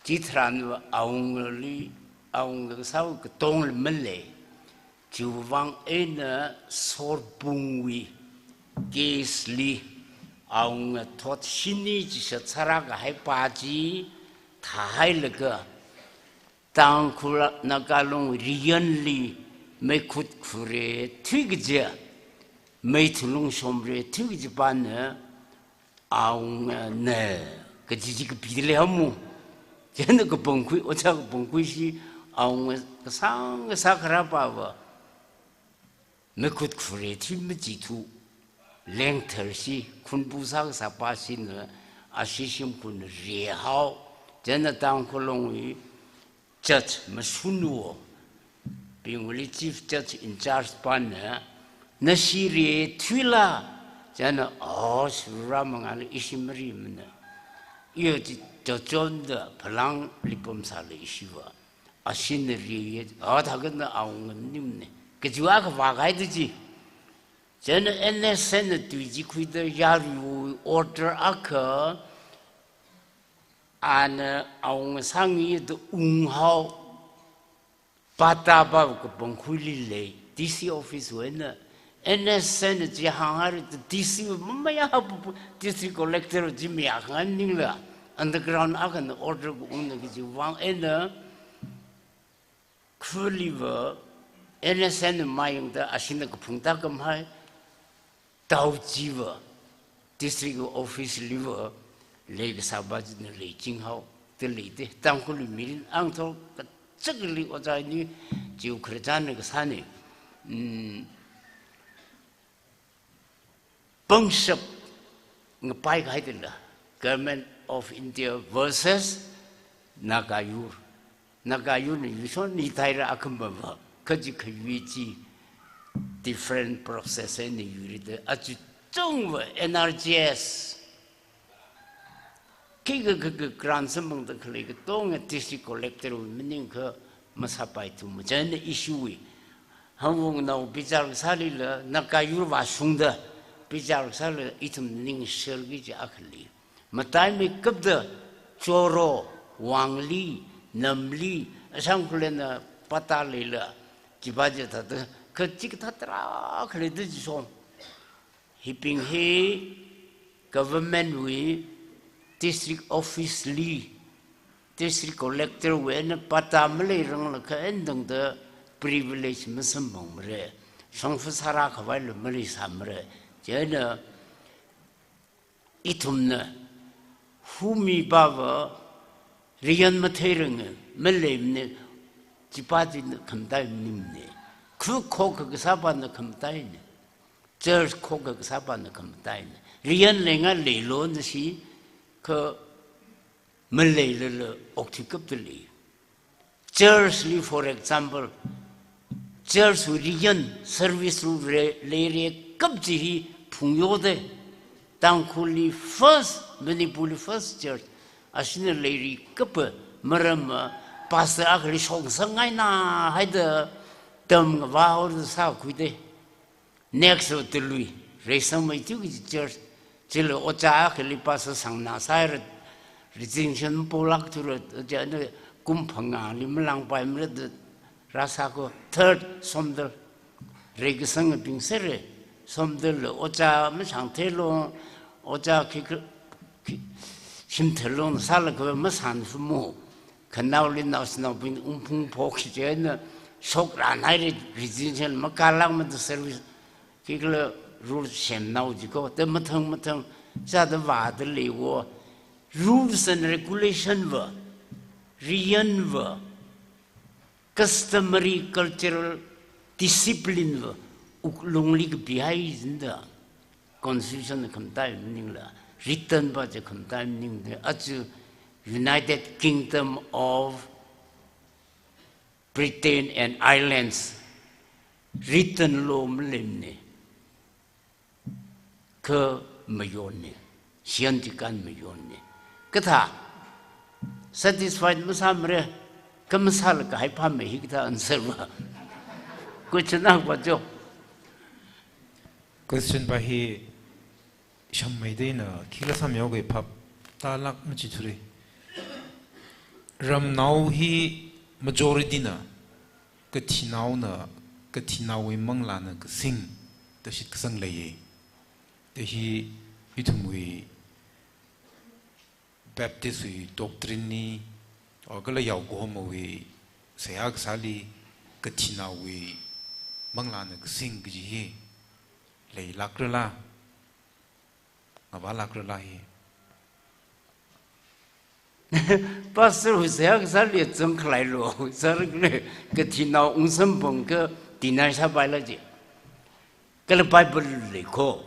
Chitharanva awungali, awunga kasāwui katongla malei. Chiwuivang eina sorbungwui case li awunga thot shini chishat sārā kahai pa chi thāhailaga Tangkhul Naga Long riyanli meikhut khure thuikaja, meithulung shomre thuikaja pana awungana kaji chi kapida leihaowa. Chieina kapangkhui, ojā kapangkhui shi awunga kasāng kasā kharā pava meikhut khure thui machithu, lengtharshi, khunpu sākasā pa shina, ashi shimkhurna rehao, chieina Tangkhul Longwui judge mashunwo, bingwuili chief judge in charge pana, nashi rethuila, chieina, oh, shura mangala ishi marimana. Iyo chi chochonda phalangli pamsāla ishiva. Ashina riya, athākana awunga nimne. Kajiwui akha vākahai da chi. Chieina N S N na tui chi khuida yaruiwui order akha, ana awunga sāngida unghao, patta pa kapangkhuili lei, D C office wui eina N S N na chi hānghaira da D C wui mamayā haopu, district collector chi mayākhangai maningla, underground akhana order kaungna kajiwui vang eina, khuliva N S N na mayangda ashina kaphung tākamhai, tao chiva, district office liva, leikasā pa china leiching hao, da lei da, Tangkhulwui mirin angthor kachakli ojā ini, chiwui khararchanna kasāna, mm, pangshap ngapai kahai dala, Government of India versus Naga yur. Naga yurna yuishon ni thaira akhama va, kaji khayui chi different process eina yuira da, achu chungva N R G S. Khikha khikha grant samphangda khalei katonga district collector wui maningakha masāpaithu, machāna issue wui. Hangwungnao bichar kasālila, Naga yur vāshungda bichar kasāla ithum ning sherki chi akha lei. Mataimeikapta Choro, Wanglee, Namlee, Ashang Khullen na patta leila, chipa chi thāda, kha chikathā tarākha leida chishon. Hibing hi government wui district office li, district collector wui eina patta maleiranglaga eina tangda privilege masamphangmara. Shongfa sārākhavaila maleisāmara. Chieina ithumna Humi pava riyan matheiranga, maleimana, chipa china khamataiwui maningmana. Khu khokkha kasā pana khamataina. Church khokkha kasā pana khamataina. Riyan leinga leilona shi, kha maleilala okthuikapta lei. Church li, for example, church wui riyan service rule re-, leireikap chi hi phungyo da. Tangkhulli first, Manipurli first church, ashina leirikapa maramva Pastor akhali shoksangngaina haida tamngavā haoda sākhuida. Next va Tului, Reisangmei tui kaji church, chili ojā akhali pastor sangna sāhaira, resignation polākthura, ojā na kum phangāli malāngpaimara da rāsāko. Third, Somdal. Reikasangabing sāra, Somdalli ojā Mashangtheilong, ojā khi, khi, Shimthailong sālaga masānfumo. Khanaoli naoshinaobing ungphungphok chieina shokran haira, resignation makālākmada service khikhala rule semnao jiko. Da mathang mathang sāda vāda leiwo. Rules and regulation va, riyan va, customary cultural discipline va wuklungli kapihai jinda. Constitution khamataiya maningla, written va chi khamataiya maningda, aja United Kingdom of Britain and Islands written law maleimana. Kha mayonna, shiyan chikan mayonna. Kathā, satisfied masāmara, kha masālaga hai phāmei hi kathā answer va. Question akha va jo. Question va hi Shangmeida ina khikha sāmihaoga phap tālāk machithura. Ramnao hi majority na, kathinaona, kathinaowui manglāna kasing da shitkasang leiya. Da hi ithumwui Baptist wui doctrine li, or kala yaokahomawui seihā kasāli kathinaowui manglāna kasing kaji hi leilākrala, ngavālākrala hi. Pastor wui seihā kasāli zangkhalei lo, sāra khalei, kathinao ungsamphang kha deny sāpaila ji. Kala Bible leiko.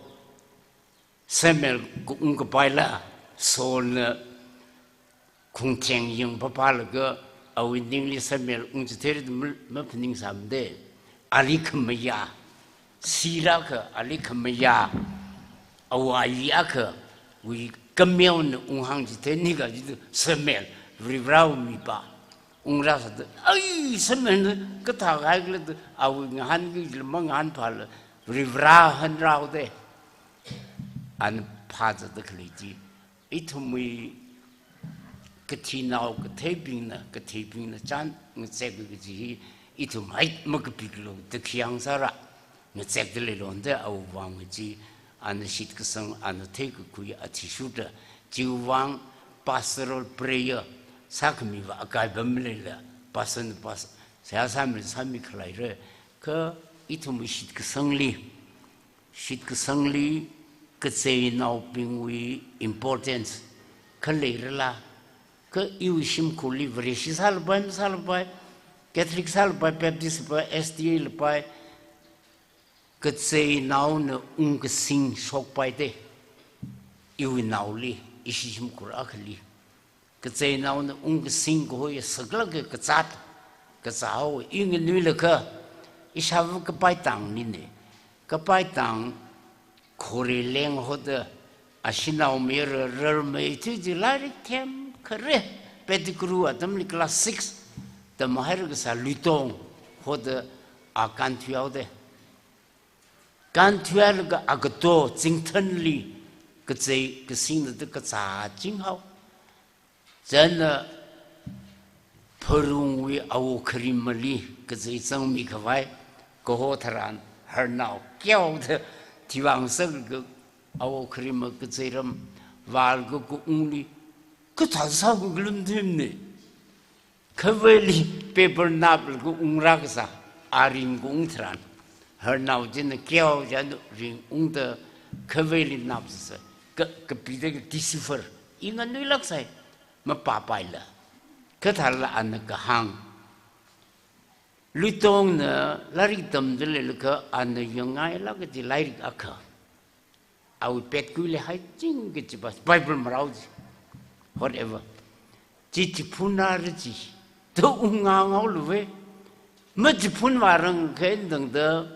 Samuel kaung kapaila, Saulna khungtheng yangpapalaga, awui ningli Samuel ungchitheira da ma, maphaningsāmada. Ali khamayā, sila kha ali khamayā, awui akha, wui kameona unghāngchitheini kaji da Samuel, Varivarāwui mipā. Ungrāsāda, ai, Samuelna kathā kahaikhala da, awui ngahānkila mangahānphāla, Varivarā hanrāhaoda. Ana phāzatda khalei chi, ithumwui kathinao katheibingna, katheibingna chān ngazek kaji hi, ithum hai makapiklu da khayang sāra, ngazekda leilonda awui vang chi, ana shitkasang, ana theikakhui athishurda, chiwui vang pastoral prayer sākhami va akai va maleila, pastor na pas, seihā sāmi, sāmi khaleira, kha ithumwui shitkasangli, shitkasangli kacheinaobingwui importance kha leirala, kha iwui shimkhurli Vareshi sālapai, masālapai, Catholic sālapai, Baptist lapai, S D A lapai, kacheinaona ungkasing shokpaida, iwui naoli, ishi shimkhur akhali. Kacheinaona ungkasing kahoiya saklāk kazāt, kazāhaowa, i nganuilakha, ishāva kapai tangli ne. Kapai tang khorei lenghaoda, ashinaomayara rarmeithui chi lairik themkhare, Pettigrew atamli class six tamhaira kasā Luitong hoda a kānthuihaoda. Kānthuihailaga agato Zingthanli kachei kasingna da kazāchinghao. Chieina Pharungwui Awo Kharimali kachei zangmi khavai, kaho tharan harnao kyaoda thivang sālaga Awo Kharima kacheiram vālaga kaungli, kathā sākakhalam themne. Khavaili paper naplaga ungrā kasā, a ring kaung tharan. Harnao china kyao china ring ungda khavaili napsāsa. Ka, kapida ka decipher. I nganuilāksai. Mapāpaila. Kathāla ana kahāng. Luitongna lairik tamda leilakha ana yangngailāk kaji lairik akha. Awui petkuili haiching kaji pa, Bible marao ji. Whatever. Chi chiphunra chi. To ungngahaoluwe. Machiphunvārang kha eina tangda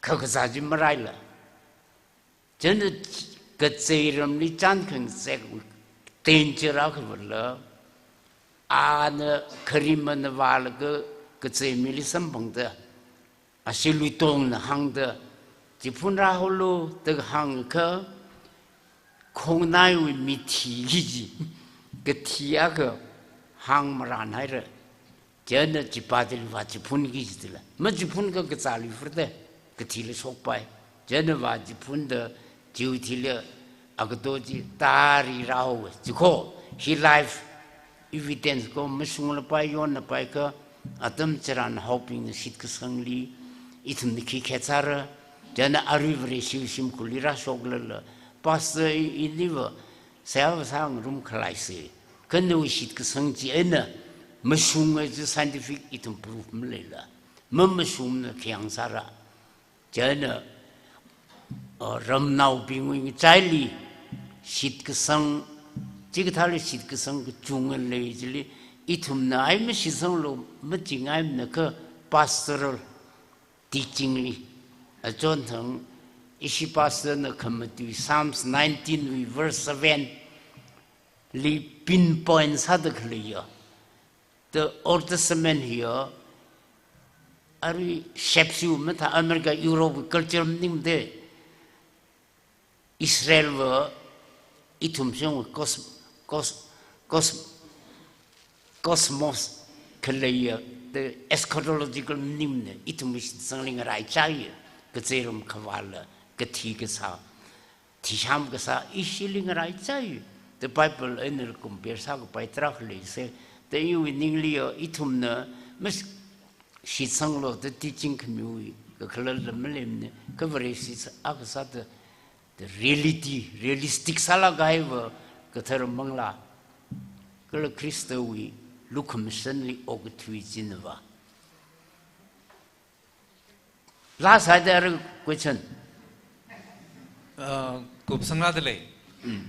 kha kazā chi maraila. Chieina kacheiramli chān khangazek danger akha vala, ana kharimana vālaga kazei mili samphangda, ashi Luitongna hāngda, "Chiphun rāhaolu," da hāngakha, khongnaiwui mithi kaji, kathi akha hāngmarānhaira. Chieina chipā chili vāchiphunki jidala. Machiphunkha kazāli furda, kathila shokpai. Chieina vāchiphunda, chiwui thili agato chi tari rāhaowa. Chikho, hi live evidence ko, mashunglapai, yonlapai kha, atam chitharan haobingna shitkasangli ithumna khi khetsāra, chieina arui Vareshiwui shimkhurli rāshoklala, "Pastor, i, iniva seihā vāsāngarum khalaisa. Kha nawui shitkasang chieina mashunga ji scientific ithum proof maleila. Mamashungmana khayang sāra." Chieina, uh, ramnaobingwui ngachaili shitkasang, chikathāli shitkasang kachunga lei chili, ithumna ai mashitsanglu, machingaimana kha pastoral teaching li. Achonthang ishi pastor na khamatui Psalms nineteen wui verse seven li pinpoint sāda khaleiya. The Old Testament hiya, arui shepsiu mathā America, Europe culture maningmade. Israel va ithum shong cos-, cos-, cos-, cosmos khaleiya, the eschatological maningmana, ithum shitsangli ngaraichaiya, kazeiram khavāla, kathi kasā, thisham kasā, ishili ngaraichai. The Bible eina compare sākapai tarākha leisa. The iwui ningliya, ithumna mas shitsanglu da teaching khamiwui kakhalatla maleimana, kha Vareshi sā akha sāda, the reality, realistic sālāk kahaiva kathara manglā kala Khristawui lukhamashanli okathui chinava. Last, are there question? Uh, kupsang rādalei. Mm.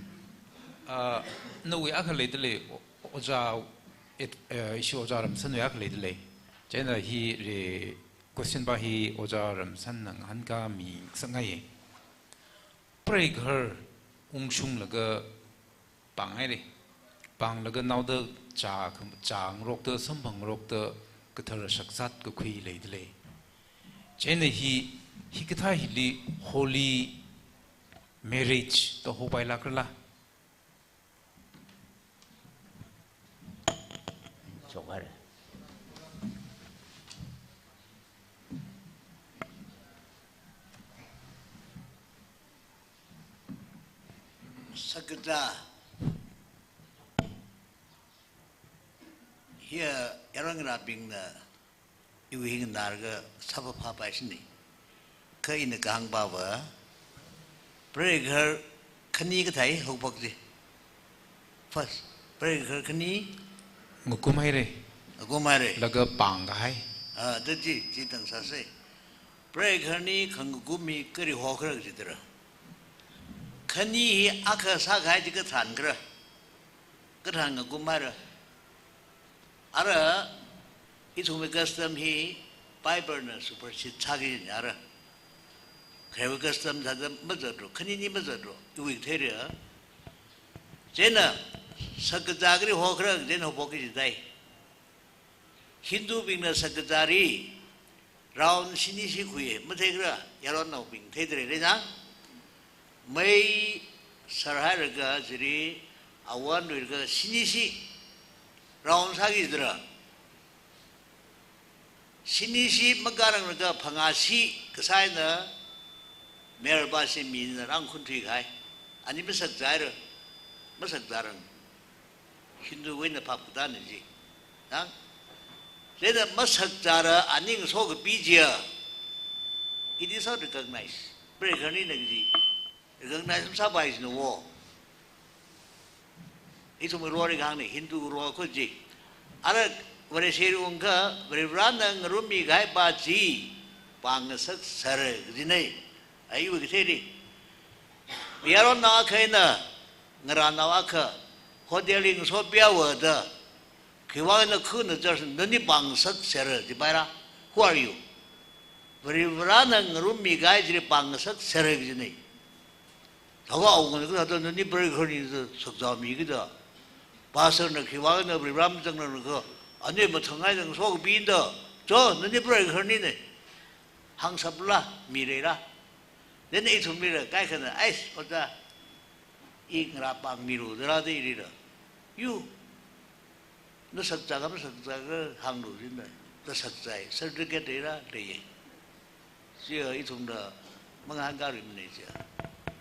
Uh, nawui akha leidalei, o-, ojā, it, uh, ishi ojā Ramsanwui akha leidalei. Chieina hi re question pa hi ojā Ramsanna ngahānkāmi ngasakngaiya. Preigahar ungshunglaga pānghaira. Pānglaga naoda chā kham-, chāngarokta, samphangngarokta, kathara shakzat kakhui leidalei. Chieina hi, hikathā hili holy marriage da hopailākrala? Chokhare. Sakkazā hiya yaron ngarābingna iwui hi nganālaga sāphaphāpaishina. Kha ina kahāngpava, preigahar khani kathā haophok ji. First, preigahar khani ngakumhaira. Ngakumhaira. Laga pāngkahai. Ah, da chi, chitang sāsa. Preigahar khani khangakum hi kali hokhala jidara. Khani hi akha sākahai chi katharan khala. Katharan ngakumhaira. Ara, ithumwui custom hi Bible na supersede sāki jina ara. Kharewui custom thāda mazatlu, khanini mazatlu, iwui theira. Chieina, sakkazā kali hokhala, chieina hophoki jidai. Hindubingna sakkazāli round shini shi khui, matheikhala, yaronnaobing theidalei na. Mei sārhailaga chili awan luilaga shini shi round sāki jidara. Shini shi makāranglaga phangā shi kasā eina mayarpa shimina rāngkhunthuikahai. Ani masakzāra, masakzārang. Hinduwui eina phap katāna ji. Nang, chieina masakzāra ani ngasokapi chiya, it is not recognized. Preigahar khanina kaji recognize masāpai jina wo. Ithum rori kahāngna, Hindu ro kho ji. Ara Vareshili ungkha, Varivarana ngarummikahaipa chi pāngngasaksera kajina. Iwui katheili, yaronnao akha eina ngarānao akha hotel li ngasopihaowa da, khiwui vang eina khuna church nani pāngngasaksera jipaira? Who are you? Varivarana ngarummikahai chili pāngngasaksera kajina. Thākha awungana kathāda nani preigahar khani da sakzāmiki da. Pastor na khiwui vang na Varivaram zangna ko. Ani mathang ai nang so bing da. Cho, nani preigaharnina. Hāngsapla, mireira. Then ithumlila, kaikhana, ais, oja. I ngarā pāngmilu, dara de irira. Yu. Na sakzā ka, masakzā ka, hānglu jina. Na sakzai, certificate leira, leiya. Chiya ithumna, mangahānkarimana chiya.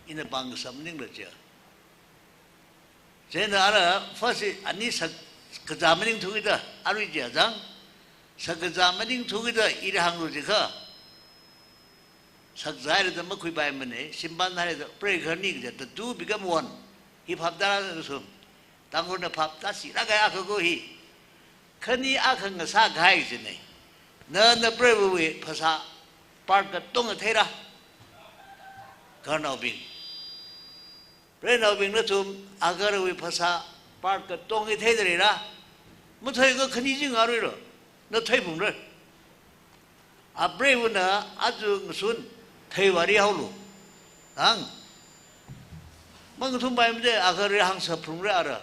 Ina pāngkasā maningla chiya. Chieina ara first ani sak kazā maningthu kida, arui jiya zang. Sak kazā maningthu kida ira hānglu jikha. Sakzāhaira da makhuipaimana, shimpan haira da, preigaharni kaja, the two become one. Hi phap tara sum. Tangkhulna phap tasi, rākahai akha ko hi. Khani akha ngasā kahai jina. Na, na preiva̱wui phasā part katonga theira. Gaharnaobing. Preinaobingna ithum agaharwui phasā part katonga theida leira. Mathei ko khani chi ngaruilo. Na theiphungra. Apreiva̱na aja ngasun theiva rihaolu. Ang. Mangathumpai made agahar hāngsapphungra ara.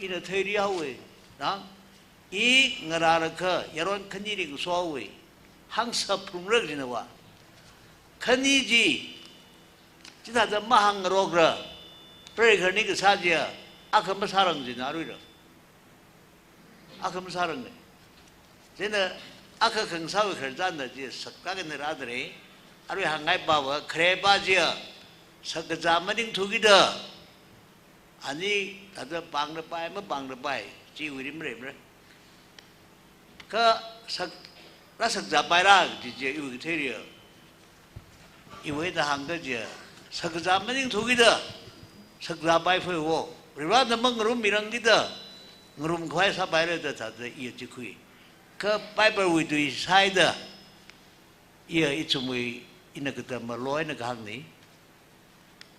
Ina theirihaowa. Ang. I ngarālaga yaron khanili ngasohaowa. Hāngsapphungra jina va. Khani chi. Chithāda mahāngrokra, preigaharni kasā chiya, akha masārang jina aruila. Akha masārangna. Chieina akha khangasāwui khararchanna chiya, sak kakhanara dara, arui hāngngai pava, kharepā chiya, sak kazā maningthu kida, ani, thāda pānglapai, mapānglapai, chiwui rim rem ra. Kha sak, rāsakzāpaira, ji, ji, iwui katheiriya. Iwui da hāngda jiya. Sakzā maningthu kida, sakzāpai phei wo. Varivarana mangarummirang kida, ngarumkhavai sāpaira da thāda iya chikhui. Kha Biblewui tui sāhaida, iya ithumwui ina katamma lo eina kahāngna.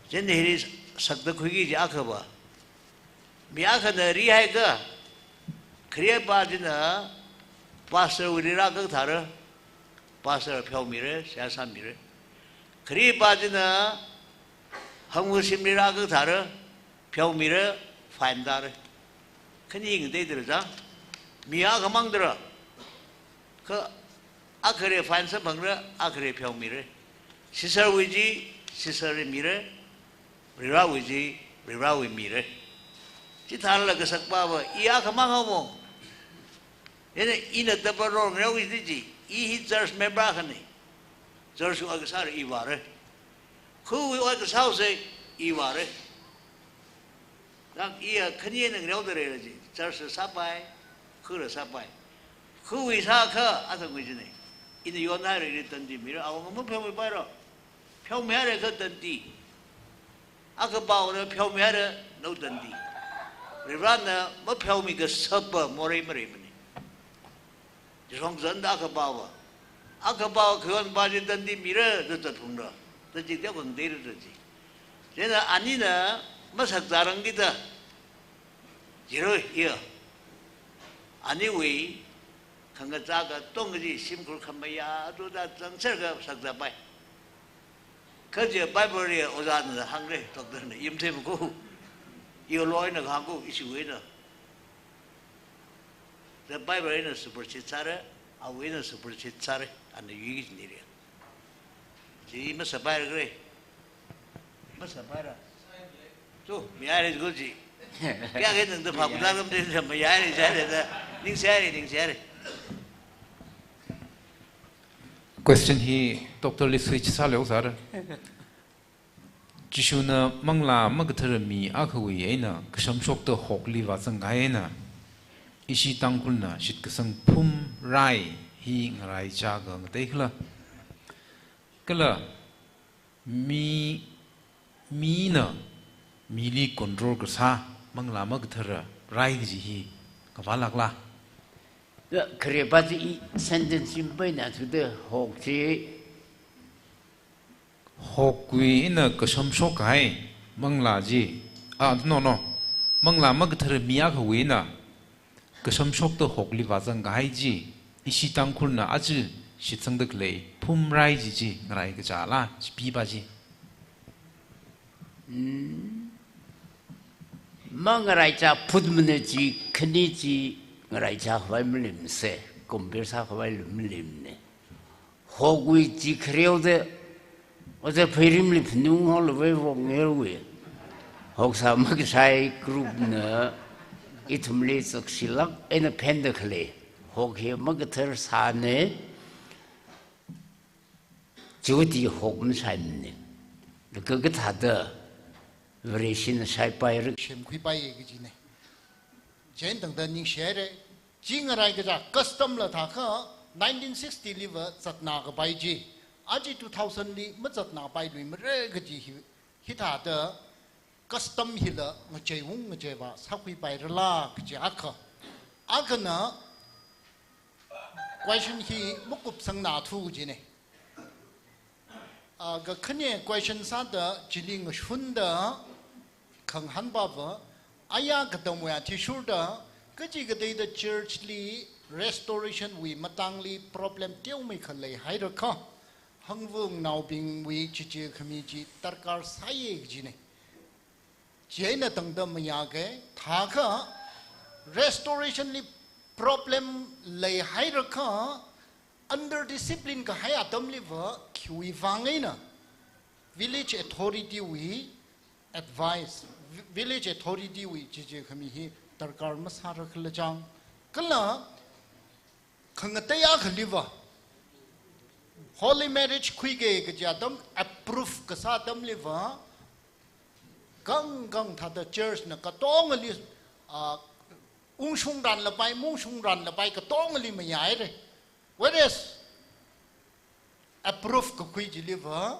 Chieina hili sakda khuiki ji akhava. Mi akhana rihaiakha, kharepā china pastorwuili rākakthara, pastor pheomira, seihā sāmira. Kharepā china hangwushimli rākakthara, pheomira, fine tāra. Khani ngateidara zang. Mi akhamang dara. Kha akhare fine sāphangra, akhare pheomira. Caesarwui chi, Caesarli mira. Varivarawui chi, Varivarawui mira. Chithālala kasakpava, i akhamang haomo. Ina, ina tapa rong rao i chi, i hi church member akhana. Churchwui ot kasāra i vāra. Khawui ot kasāhaosa i vāra. Dak iya khani eina ngareoda leira ji, church sāpai, khara sāpai. Khawui sākha, athangwui china. Ina yonhaira, ina tandi mira, awunga mapheomipaira. Pheomihaira kha tandi. Akha paona pheomihaira, nao tandi. Varivarana mapheomi kasāpa morei mareimana. Chishong zanda akha paova. Akha paova khayon pa chi tandi mira da zatphungra. Da chi teo kang dera da chi. Chieina anina masakzārang kida. Jiro iya. Aniwui khangachā katonga chi shimkhur khamayā, atu da zangser kasakzāpai. Kha chiya Bibleli ojāna hāngra, doctorna, yim theimaku. Iyo lo eina kahāngku, issue eina. The Bible eina supersede sāra, awui eina supersede sāra, ana yuiki jinira. Chi masāpaira kare. Masāpaira. Tu, mihaira ko chi. Kayākha nangda phākhuitāram de, mihaira, mihaira da. Ningshihaira, ningshihaira. Question hi doctorli switch sālu sāra. Jishuna manglā makathara mi akhawui eina kashamshokta hokli vāzangkahai eina, ishi Tangkhulna shitkasang phumrai hi ngaraichā khangatei khala. Kala mi, mina mili control kasā manglā makathara rai kaji hi ngavālākla? Da kharepā chi i sentence chi mapaina thuda hok chi. Hokwui eina kashamshokkahai manglā chi, ah, no, no. Manglā makathara mi akhawui eina kashamshokta hokli vāzangkahai chi, ishi Tangkhulna aja shitsangda khalei phumrai chi chi ngarai kachāla, chipā chi. Hmm. Mangaraicha phutmana chi, khani chi ngaraicha khavai malemse, compare sākhavai lum malemne. Hokwui chi khareo de, oja pheirimli phanung holo wei wong ngerwe. Hoksā makashai group na ithumli sakshilak eina phenda khalei. Hok hi makathar sāne, chiwui hok mashaimane. Laga kathāda Vareshina shaipai rik shemkhuipaiye kajine. Chieina tangda ningshire, chi ngarai kaja custom la thākha nineteen sixty liva zatna kapai chi, aja two thousand li mazatnapai luimare kaji hi, hithāda custom hila ngacheiwung ngacheiva sākhuipai rala kaji akha. Akhana question hi makupsangna thu kajine. Ah, kakhane question sāda chili ngashunda khangahān pava, aya katamwui athishurda, kachikateida church li restoration wui matangli problem teomeikha leihairakha, hangvungnaobingwui chichi khami chi darkar sāye kajine. Chieina tangda mayāke, thākha restoration li problem leihairakha, under discipline kahai atamliva khiwui vang eina village authority wui advice, vi-, village authority wui chichi khami hi darkar masāra khala chang. Kala khangatei akhaliva holy marriage khuike kaji atam approve kasā atamliva kang kang thāda church na katongali, ah, ungshungranlapai, mungshungranlapai katongali mayaire. Whereas approve kakhui chiliva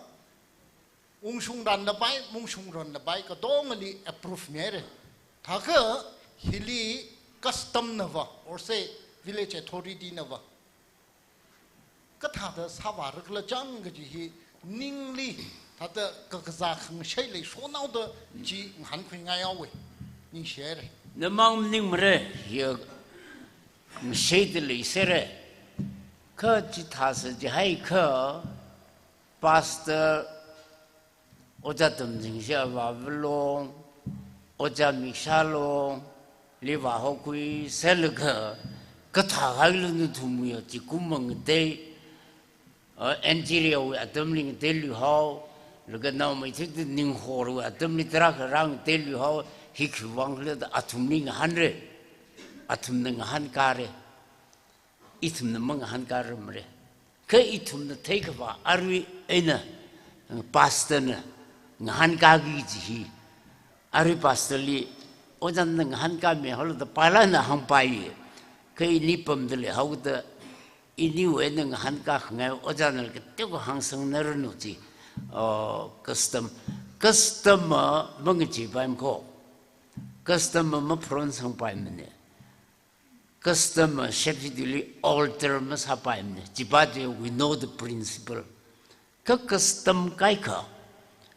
ungshungranlapai, mungshungranlapai katongali approve mihaire. Thākha hili custom nava, or say village authority nava kathāda sāvāra khala chang kaji hi ningli thāda kakazā khangashei leishonaoda chi ngahānkhuingai haowe. Ningshire. Namang maningmare, ya ngasheida leisere. Kha chithāsa jihaikha, pastor, Oja Tamzingshi Avāvalong, Oja Mikshālong, li vāhokhui sālaga, kathāhailo nathumwui ya chikum mangatei, ah, N G Riawui atamli ngatei luihao, laga naomeithuida Ninghorwui atamli tarākha rāngatei luihao, hi khiwui vang khala da athumli ngahānre, athumna ngahānkare. Ithumna mangahānkararmare. Kha ithumna theikhavā arui eina, eh, pastor na ngahānkaki kaji hi. Arui pastor li, ojana ngahānkami haola da pailana hāngpaiye. Kha ini pamda leihaoda, iniwui eina ngahānkakhangai ojana kateokha hāngsangna ranu chi, oh, custom. Custom a mangacheipaimako. Custom a mapharonsangpaimane. Custom a shepshidili alter masāpaimane. Chipa je we know the principle. Kha custom kaikha,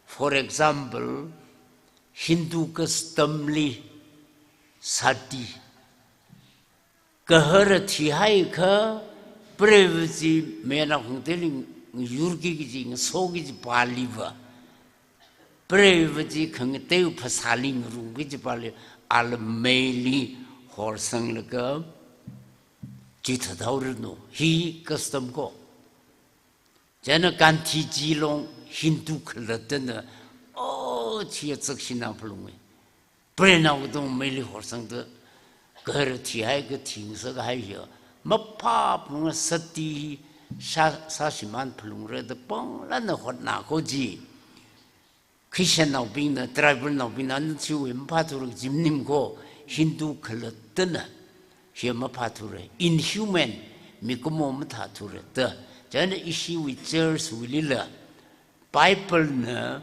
for example, Hindu custom li sati. Gahara thihaikha, preiva chi mayarnao khangateili ngayurki kaji, ngasoki kaji paliva, preiva chi khangatei phasāli ngarumki kaji pali, ala meili horsanglaga chithathaoranu. Hi custom ko. Chieina Gandhiji long Hindu khalattana, oh, chiya chakshina phalunge. Preinao katong meili horsangda, gahara thihaikha thingsa kahai hiya maphāphunga, sati sā, sāshimān phalungra da panglāna hotnako ji. Christiannaobingna, tribalnaobingna, ana chiwui maphāthura kaji maningko, Hindu khalattana hiya maphāthura, inhuman, mikumo mathāthura da. Chieina ishiwui church wuilila, Bible na,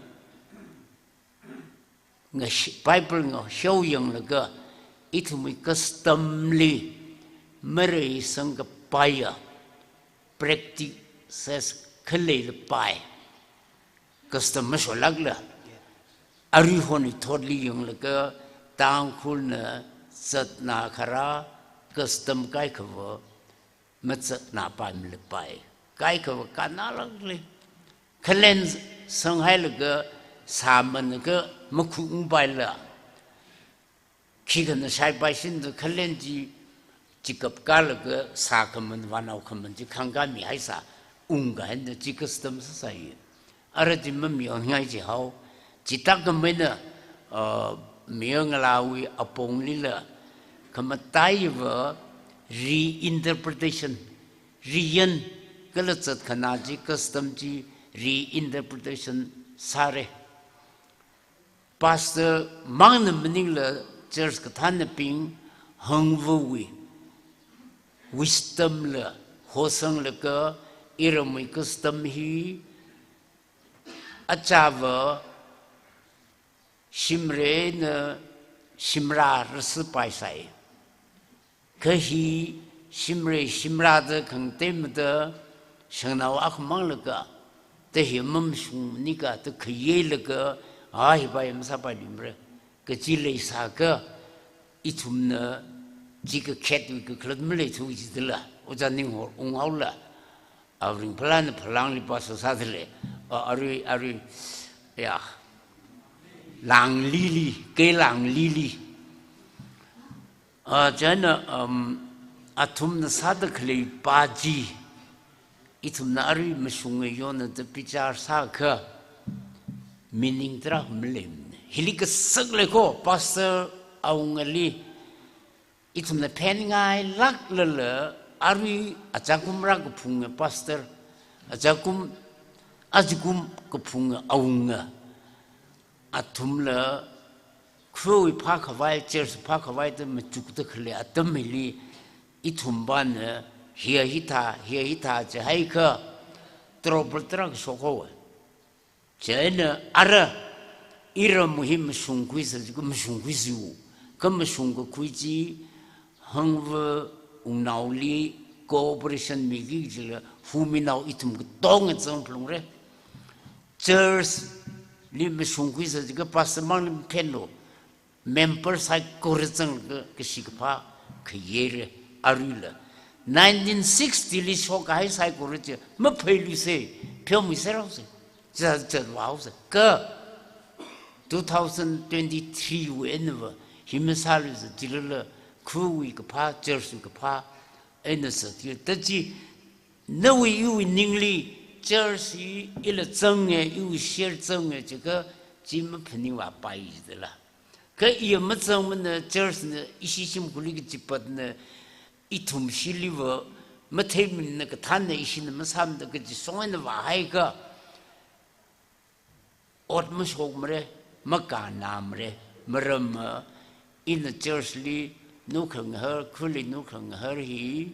ngash-, Bible ngashao yanglaga, ithumwui custom li mareisangkapaiya practices khalei lapai. Custom masholakla. Aruihon ithotli yanglaga Tangkhulna zatna kharā custom kaikhava mazatnapai malapai. Kaikhava kannalakle. Khalen sanghailaga sāmanaga makhungpaila. Khikha na shaipai shinda khalen chi, chikap kalaga sākhaman, vānao khaman chi khangkami haisa, ungkahai na chi custom sāsai. Ara chi mamayongai jihao, chithākhameina, uh, mayongalāwui aponglila, khamataiva reinterpretation, riyan kala zatkhana chi custom chi reinterpretation sāra. Pastor mangna maningla church kathānnabing hangvawui wisdom la hosanglaga iramwui custom hi achāva shimrei na shimrā rasipai sai. Kha hi shimrei shimrāda khangateimada shangnao akhamang laga, da hi mamashung nika da khayei laga, a hi pai masāpai limra. Kachi leisākha, ithumna chi kakhetwui kakhalat maleithu jidala, Ojā Ninghor unghaola. Aring phalana phalangli pastor sādalei. A, arui, arui, ya. Langlili, kei Langlili. A, chieina, um, athumna sāda khalei pa chi, ithumna arui mashunga yonada bichar sākha, meaning tarākha maleimana. Hili kasak lei ko, pastor awungali, ithumna phenngailāklala, arui achakum rākaphunga pastor, achakum, achakum kaphunga awunga. Athumla, khuiwui phākhavai, church phākhavai da machukda khalei atam hili, ithum pana, hiya hithā, hiya hithā jihaikha, trouble tarākha shokhaowa. Chieina ara, iramwui hi mashungkhuisa jiakha mashungkhuisiu, kha mashung kakhui chi, hangva wungnaoli cooperation miki jila, huminao ithum katonga zangphalungra. Church li mashungkhuisa jiakha pastor mangli maphenlu, member saikora zanglaga kashi kaphā khayeira aruila. Nineteen sixty li shokkahai saikora chi mapheiluisa, pheomiserhaosa, zat zatvāhaosa. Kha two thousand twenty-three wui einava, hi masāluisa jilala, khuiwui kaphā, church wui kaphā, eina sāthuida chi, nawui iwui ningli, church hi ila zanga, iwui share zanga jiakha, chi maphaningvāpai jidala. Kha iya mazangmana church na ishi shimkhurli kachipatna, ithum shiliva matheimana kathānna ishina masāmada kaji shong eina vāhaikha, ot mashokmara, makānāmara, maramva, ina church li nukhangahar, khuli nukhangahar hi,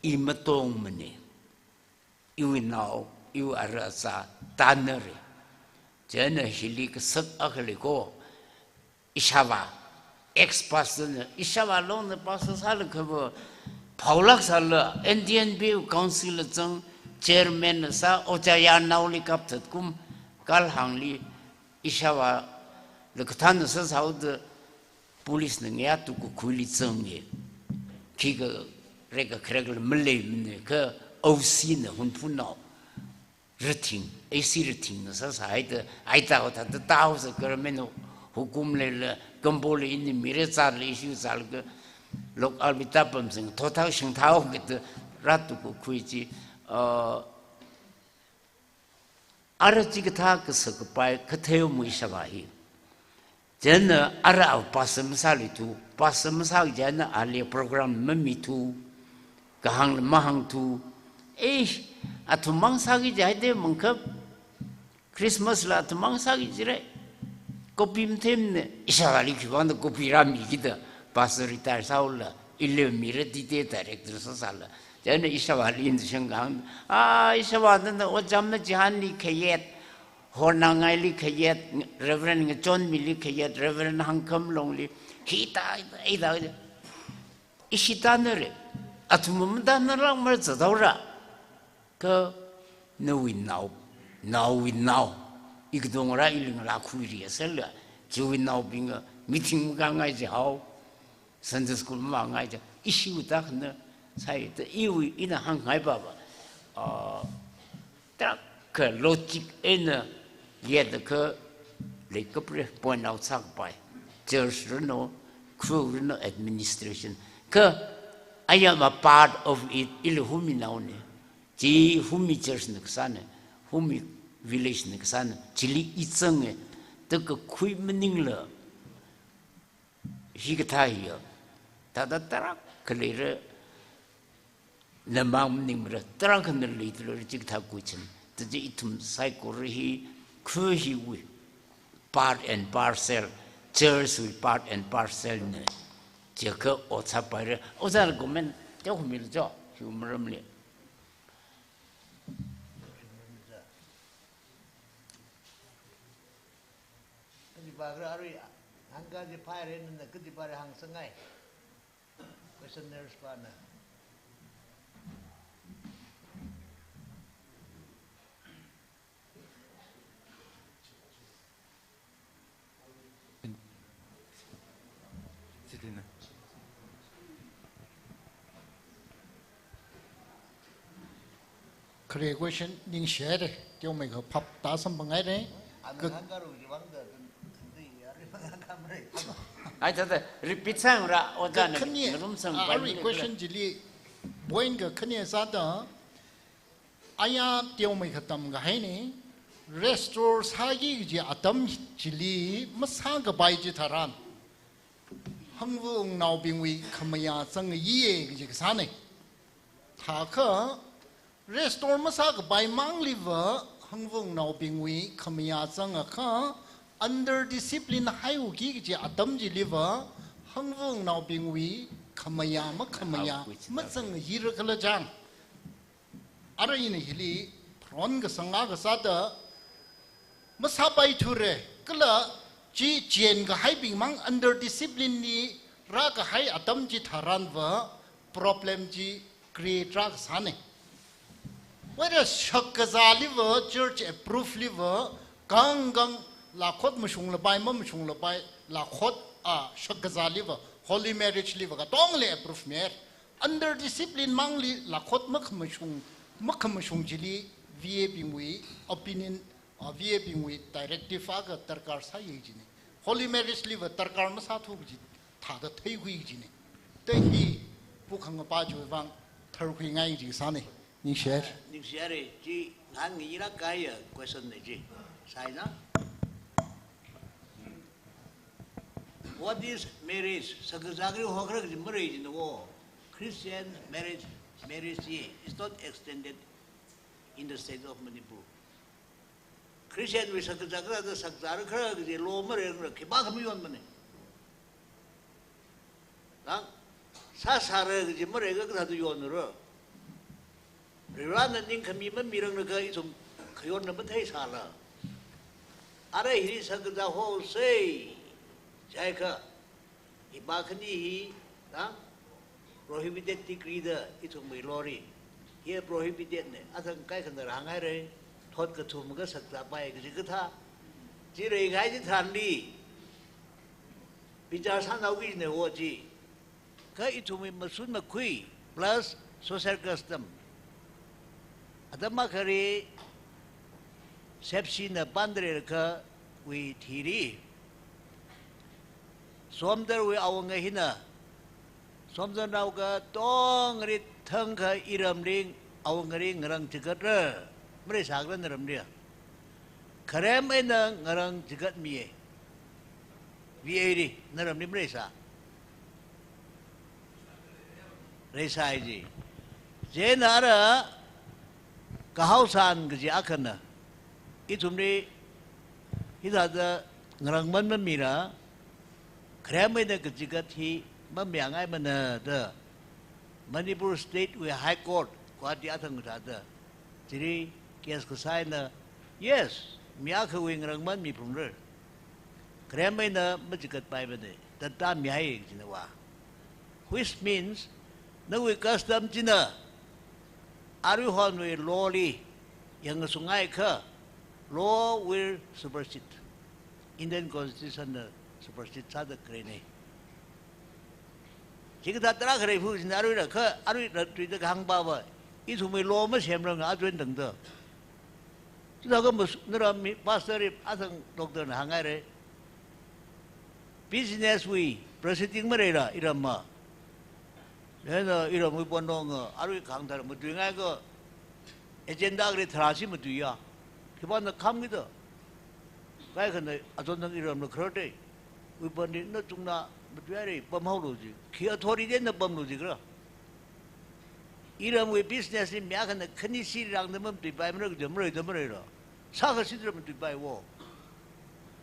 i matongmana. Iwui nao, iwui ara achā tānara. Chieina hili kasak akha lei ko, ishāvā, ex-pastor na, ishāvā longna pastor sālakhava, phaolāksāla, N T N B council la zang, chairman na sā, Ojā Yanaoli kapthat kum, kalhāngli, ishāvāla kathānna sāsāhaoda, police na ngayā tukakhuili zanga. Khikha rekakharekla maleimana kha O C na Hunphunao Rathing, A C Rathing na sāsāhaida, aita hotha ta tao sa government hukum leila, kambo le ini mire zāla issue zālaga, lok albi tapam sing, thotha shingthao kata rātukakhui chi, uh, ara chikathā kasak kapai kathei mu ishāvā hi. Chieina ara au pastor masāluithu, pastor masā chieina ali program mamithu, kahāngla mahāngthu. Eish, athum mang sāki jihaida mangkhap, Christmas la athum mang sāki jira. Copy matheimana, ishāvāli khivāngda copy rāmiki da, pastor retire sāhaola, ili mira tite director sāsāla. Chieina ishāvāli ina shangkahāng, ah, ishāvā nana ojā machihānli khayet, hornangaili khayet, Reverend Ngachonmili khayet, Reverend Hangkhamlongli, hithā, hithā, hithā, ishi tānara, athum matānarlākmara zathaora. Kha nawui nao, naowui nao, i katonga rā ili ngalākhuiri asāla, chiwui naobinga meeting makāngai jihao, Sunday school mavāngai ja, ishiwui tākhana sāi, ta iwui ina hāngngai pava, ah, tarākha logic eina yet kha leikapre point out sākapai. Church rano, through rino administration. Kha I am a part of it, ili Humi naone. Chi Humi church na kasāne, Humi village na kasāne, chili i zange, taka khui maningla, hikathā hiya. Thāda tarākha leira, namang maningmara, tarākhana leidalei chikathā kuichin. Tachi ithum saikora hi, khu hiwui part and parcel, church wui part and parcel ne. Chikha otsak paira, otsak comment, teokha milu cho, hiwui maramli. Kajiva kharā arui, hāngkaji phaira nana kajiva hāngsangai. Questionnaires pana. Khare question ningshihaire, teomeikha phap tāsamphangaire. Ka- Ai, thāda, repeat sāngra, ojāna, khani, ngarumsang ah, pai arui ni question chili, point kakhane sāda, aya teomeikha tamkahaine, restore sāki kaji atam chili masākapai chitharan, hangvungnaobingwui khamayā zangayiye kaji kasāne. Thākha, restore masākapai mangliva, hangvungnaobingwui khamayā zangakha, under discipline haiuki kaji atam chiliva, hangvungnaobingwui khamayā makhamayā mazangayirakhala chang. Ara ina hili pharon kasanga kasāda masāpaithure, kala chi chenkahaibingmang under discipline li rākahai atam chitharanva problem chi create rākasāne. Whether shakkazāliva, church approve liva, kangkang lakhot mashunglapai, mamashunglapai, lakhot a shakkazāliva, holy marriage liva, katongli approve mihaire. Under discipline mangli lakhot makhamashung, makhamashung chili V A bingwui opinion, ah, V A bingwui directive akha darkar sāye jine. Holy marriage liva darkar masāthu kaji thāda theikhui jine. Te hi pukhangapa chiwui vang tharkhuingai ji sāne. Ningshihaire. Ningshihaire, chi ngahānngailāk kahaiya question ne chi. Sāina? What is marriage? Shakkazā kari hokra kaji marei jina wo. Christian marriage, marriage ye is not extended in the state of Manipur. Christian wui shakkazā kara da shakkazāra kara kaji law mareira, khipākha mayonmane. Nang, sāsāra kaji mareikha kathāda yonra. Varivarana ningkhami mamiranglakha ithum khayonna matheisāla. Ara hili shakkazā hosei, jiakha, hipa khani hi, nang, prohibited degree da ithumwui law li. Hi prohibited ne, athang kaikhana rāhānghaire, thot kathum kasakzāpai kaji kathā. Chi reikahai chitharanli, bichar sānaoki ne wo chi. Kha ithumwui mashun makhui plus social custom. Atam akhali sepshina pandre kha wui thili. Somdalwui awunga hina, Somdalnao katongli thangkha iramli awungali ngarang chigatra. Mareisākhala naramli? Kharem eina ngarang chigatmiye. V A li, naramli mareisā? Reisāi ji. Chieina ara kahaosān kaji akhana, ithumli hithāda ngarangman mamila, kharem eina kachigat hi mamayāngaimana da Manipur State wui High Court, Guwahati athang kathāda, chili case kasā eina, yes, mi akhawui ngarangman miphungra. Kharem eina machigatpaimane, da tāmihai jina wa. Which means, nawui custom china aruihonwui law li yangngasungakha, law will supersede. Indian Constitution na supersede sāda khalei ne. Chikathā tarākha leiphut jina aruila kha, aruila tuida kahāngpava, ithumwui law masemranga aruitungda. Chithākha mas-, naramli pastor li athang doctor na hānghaire. Business wui Proceeding maleila iramva. Chieina iramwui pondong, arui khangthar matuingaikha agenda kali tharāsi matuiya. Khipāna kham kida. Kaikhana achon thang iramla kharate. Wui pandi nachungna matuihaire, pamhaolu ji. Khi authority na pamlu ji khala. Iramwui business li mi akhana khani sirangda mamatuipaimara kaja maleida maleila. Sākha sidra matuipaiwo.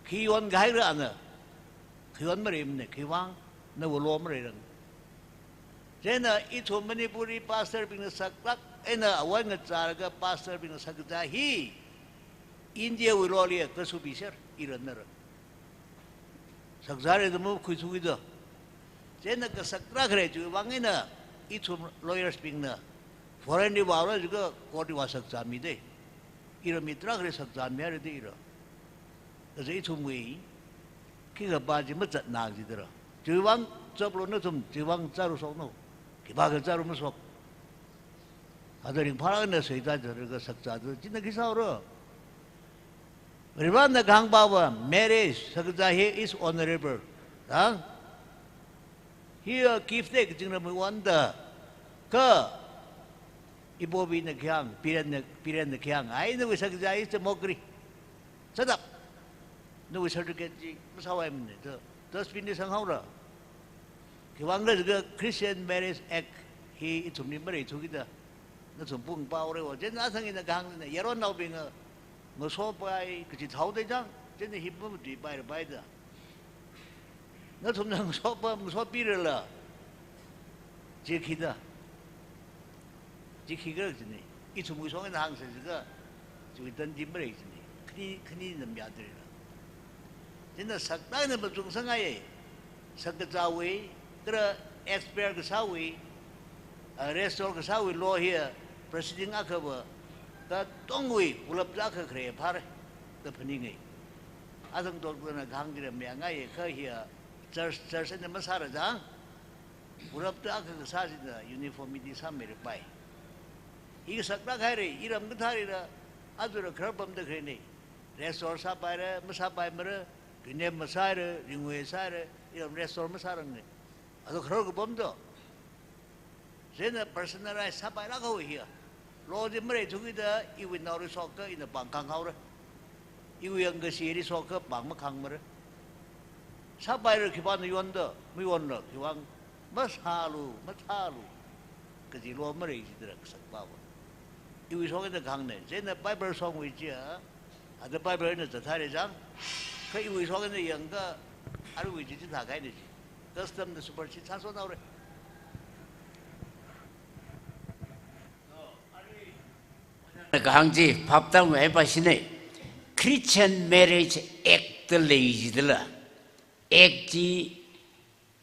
Khi yonkahai khala ana. Khi yon maleimane, khiwuivang nawui law maleirang. Chieina ithum Manipuri pastor bingna saklāk eina āwui ngachālaga pastor bingna sakkazā hi India wui law li kasubishar iran nara. Sakzāre da makhuithuki da. Chieina kasak tarākha lei chiwuivang eina ithum lawyers bingna foreign li vāra jiakha court li vāsakzāmide. Iramwui tarākha lei sakzāmihaire da ira. Kaja ithumwui khikha pa chi mazatna jidara. Chiwuivang chaplu nathum, chiwuivang chāru shoknao. Khipākha chāru mashok. Ada ringphālāk eina seida jiakha sakzāda, china khi sāhaora. Varena kahāng pava, marriage, sakkazā hi is honorable. Ha? Hi a gift de kachingramwui eina da. Kha, iponaobingna kahāng, parent na, parent na kahāng, ai nawui sakkazā is a mockery. Shut up. Nawui certificate chi masāvaimane, da. Dustbin li sanghaora. Khiwuivang khala jiakha Christian Marriage Act hi ithumli maleithuki da. Nathum pung pao rewo. Chieina athang ina kahāngna, yaronnaobingna ngasopai kaji thaoda chang. Chieina hi mamatuipaira pai da. Nathumna ngasopa, ngasopirala. Chi khi da. Chi khikhala jine. Ithumwui shong eina hāngsa jiakha, chiwui tandi malei jine. Khani, khanina mayātarela. Chieina sakta eina machungsangaiye. Sakkazāwui, kala expire kasāwui, ah, restore kasāwui law hi, proceeding akhava, katongwui, ulap akha khare phāre, da phaninge. Athang doctor na kahāng chila mayāngaiye, kha hi, church, church eina masāra chang. Ulapta akha kasā china uniformity sāmeilapai. Hi kasak tarākha haire, iram kathālila, ajala kharar pamda kharene. Restore sāpaira, masāpaimara, rename masāra, renguisāra, iram restore masārangne. Aja kharar kapam do. Chieina personalize sāpailākhaowa hiya. Law chi maleithuki da iwui naoli shokakha ina pāng khanghaora. Iwui yangkashili shokakha pāng makhangmara. Sāpaira khipāna yonda, mayonla khiwuivang masālu, mathālu. Kaji law malei jidara kasak pava. Iwui shong eina kahāngne, chieina Bible shongwui chiya, ada Bible eina zathāre chang, kha iwui shong eina yangakha, aruiwui chi chithākahaine chi. Custom na supersede sāshonhaore. Kahāng chi phaptā ngaipa shine. Christian Marriage Act da lei jidala. Act chi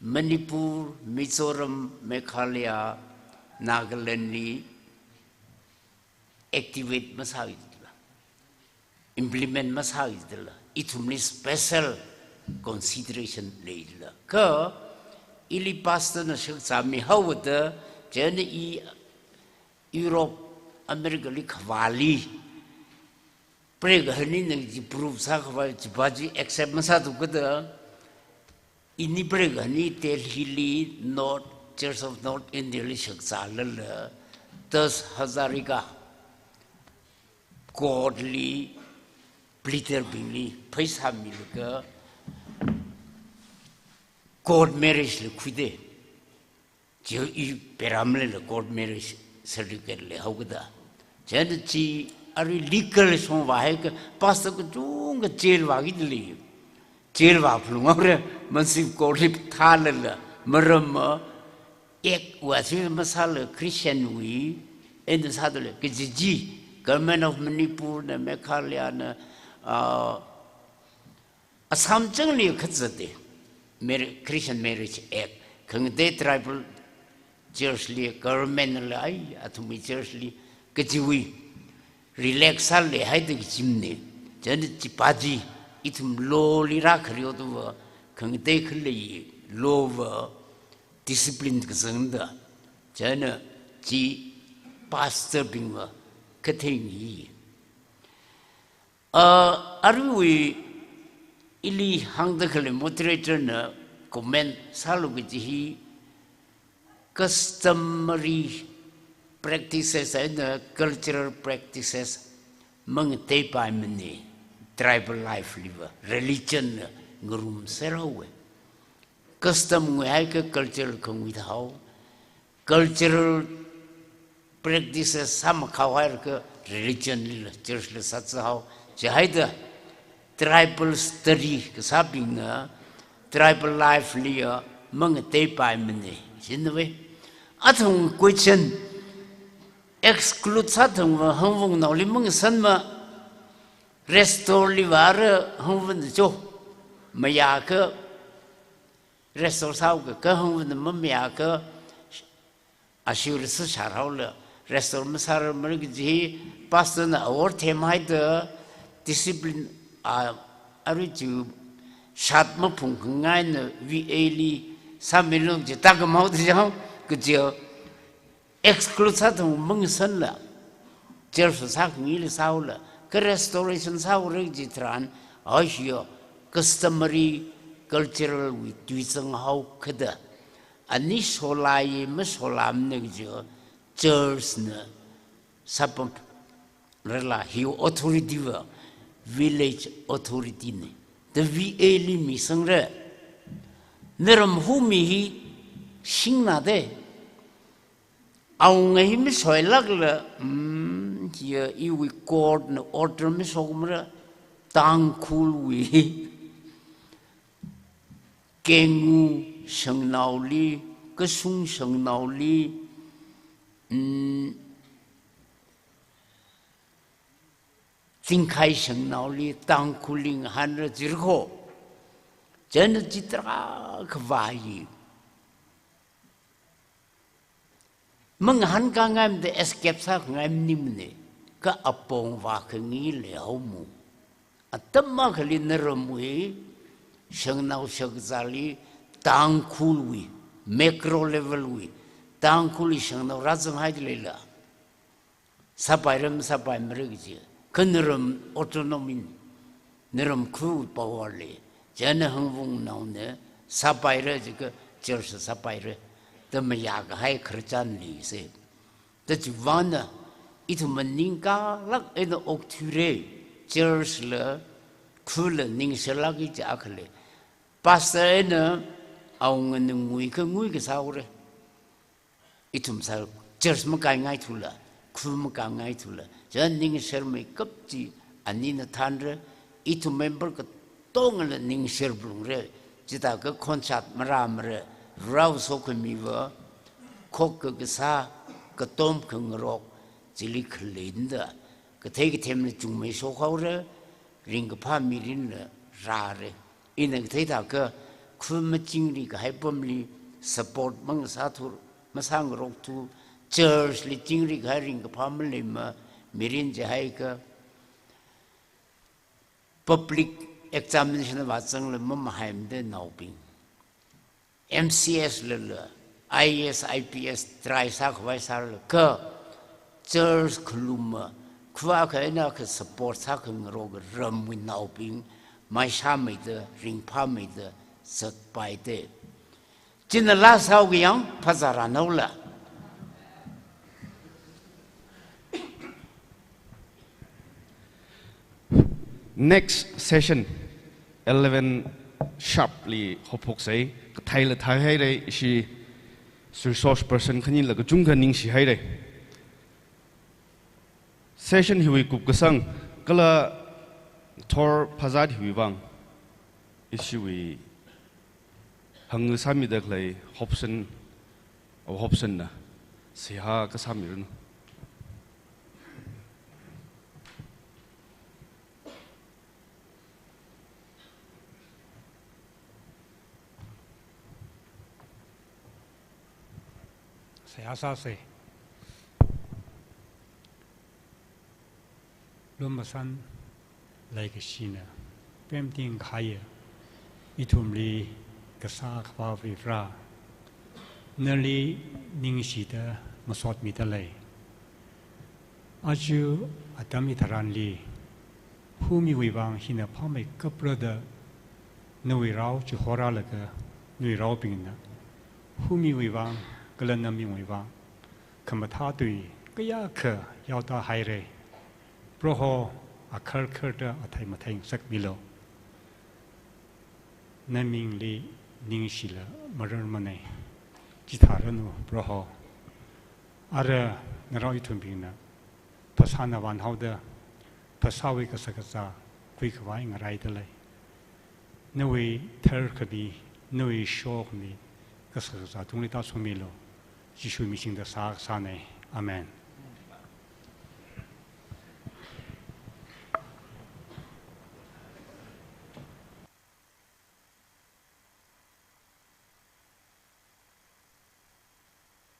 Manipur, Mizoram, Meghalaya, Nagaland li activate masāi jidala. Implement masāi jidala. Ithumli special consideration leila. Kha, ili pastor na shakzāmihaoda, chieina i Europe, America li khavāli. Preiga hanina ji proof sākhavai, chipa chi accept masāthuakha da. Ini preiga hani Delhi li North, Church of North India li shakzālala, das hazar ka court li, pleader bingli, pheisā milaga, court marriage li khuide. Chi i peram leila court marriage certificate leihaokida. Chieina chi arui legal shongva haikha pastor kachungkha jail vākida lei. Jail vāphalunghaora, Municipal Court li thālala, maramva, act wui chi masāla Christian wui, eina sādalei, kaji chi, Government of Manipur na, Meghalaya na, ah, Assam changli kazat de, Mar-, Christian Marriage Act, khangatei tribal church li, government li, ai, athumwui church li, kajiwui, relax sāleihaida kachimane, chieina chipa chi, ithum law li rākhaleoda va, khangatei khalei law va, discipline kazangda, chieina chi pastor bingva, katheng hi. Ah, aruiwui ili hāngda khalei moderator na comment sālu kaji hi customary practices eina cultural practices mangateipaimana. Tribal life liva religion na ngarumser haowa. Custom ngui haikha cultural khanguida hao. Cultural practices sāmakhao hailakha religion lila, church la sātsa hao. Chihaida tribal study kasābingna tribal life liya mangateipaimana. Chinawui athang question exclude sāthangva hangvungnaoli mangasanma, restore liva ara hangvungna cho. Mayākha restore sāhaoka, kha hangvungna mamayākha, ashur sāshar haola, restore masārar mara kaji hi pastor na awor themhaida discipline, a, arui chi shat maphung khangaina V A li sāmilu jida khamao da jao, kaji exclude sāthang mangasanla, church sākhangila sāhaola, kha restoration sāhaora kaji tharan, ahiya customary cultural wui tui zanghaoka da. Ani sholai masholamana kaji church na sāpamrala, hi authority va village authority na. Da V A li misangra. Naram humi hi shingna da. Awunga hi masoilakla, mm, hiya iwui court na order mashokmara, Tangkhulwui Kengu shangnaoli, Kasung shangnaoli, mm, Tingkhai shangnaoli, Tangkhulli ngahānra jirko. Chieina chi tarākha vāi. Mangahānkāngaimada escape sākhangai maningmana, kha apong vākhangi leihaomo. Atam akhali naramwui shangnao shakazāli Tangkhulwui, macro level wui, Tangkhulli shangnao rāzanghaida leila. Sāpaira masāpaimara kaji. Kha naram autonomy, naram khu power lei. Chieina hangvungnaona sāpaira jiakha church sāpaira. Da mayākahai khararchan leisa. Da chivāngna ithum maningkālāk eina okthuira. Church la, khula ningshilāka kaji akha lei. Pastor eina awungana nguikha ngui kasā haora. Ithum sā church makaingaithula, khu makaingaithula. Chieina ningshar meikap chi anina thanra, ithum member katongala ningshar phalungra. Chithākha khonshat marāmara, rao sokhamiva, khokkha kasā, katom khangarok, chili khaleinda, kathei kathemla chungmei shokhaora, ringkaphā mirinla rāra. Ina kathei thākha khu machingri kahai pamli support mangasāthu, masāngarokthu, church li chingri kahai ringkaphā maleima, mirin jihaikha public examination vāzangla mamahaimada naobing. M C S lala, I A S, I P S try sākhavai sālala, kha church khaluma, khu akha eina akha support sākhangaroka ramwui naobing, maishāmeida, ringphāmeida, zatpaida. China last haoka yang, phazā rānaola. Next session, eleven sharp li haophoksei, katheila theihaira, ishi resource person khanila kachungkha ningshihaira. Session hiwui kupkasang, kala thor phazat hiwui vang, ishiwui hāngngasāmida khalei Hobson, oh, Hobson na, seihā kasāmiranu. Seihā sāsei. Lumashan leikashina pemting khaya, ithumli kasā akhava Varivara, nali ningshida masotmida lei. Aja atam hitharanli, humiwui vang hina phāmeikapra da, nawui rao chihorālaga, nawui raobingna huimiwui vang, kala namingwui vang, khamathā tui kayākha yaoda haira. Proho, akharkharda athei matheingasakmilu. Namingli ningshila mararmana. Chithāranu Proho. Ara narao ithumbingna phasāna vānhaoda, phasāwui kashakazā khuikhavai ngaraida lei. Nawui tharkhami, nawui shokhami kashakazā tungli tāshungmilu. Jishu mishingda sākasāna. Amen.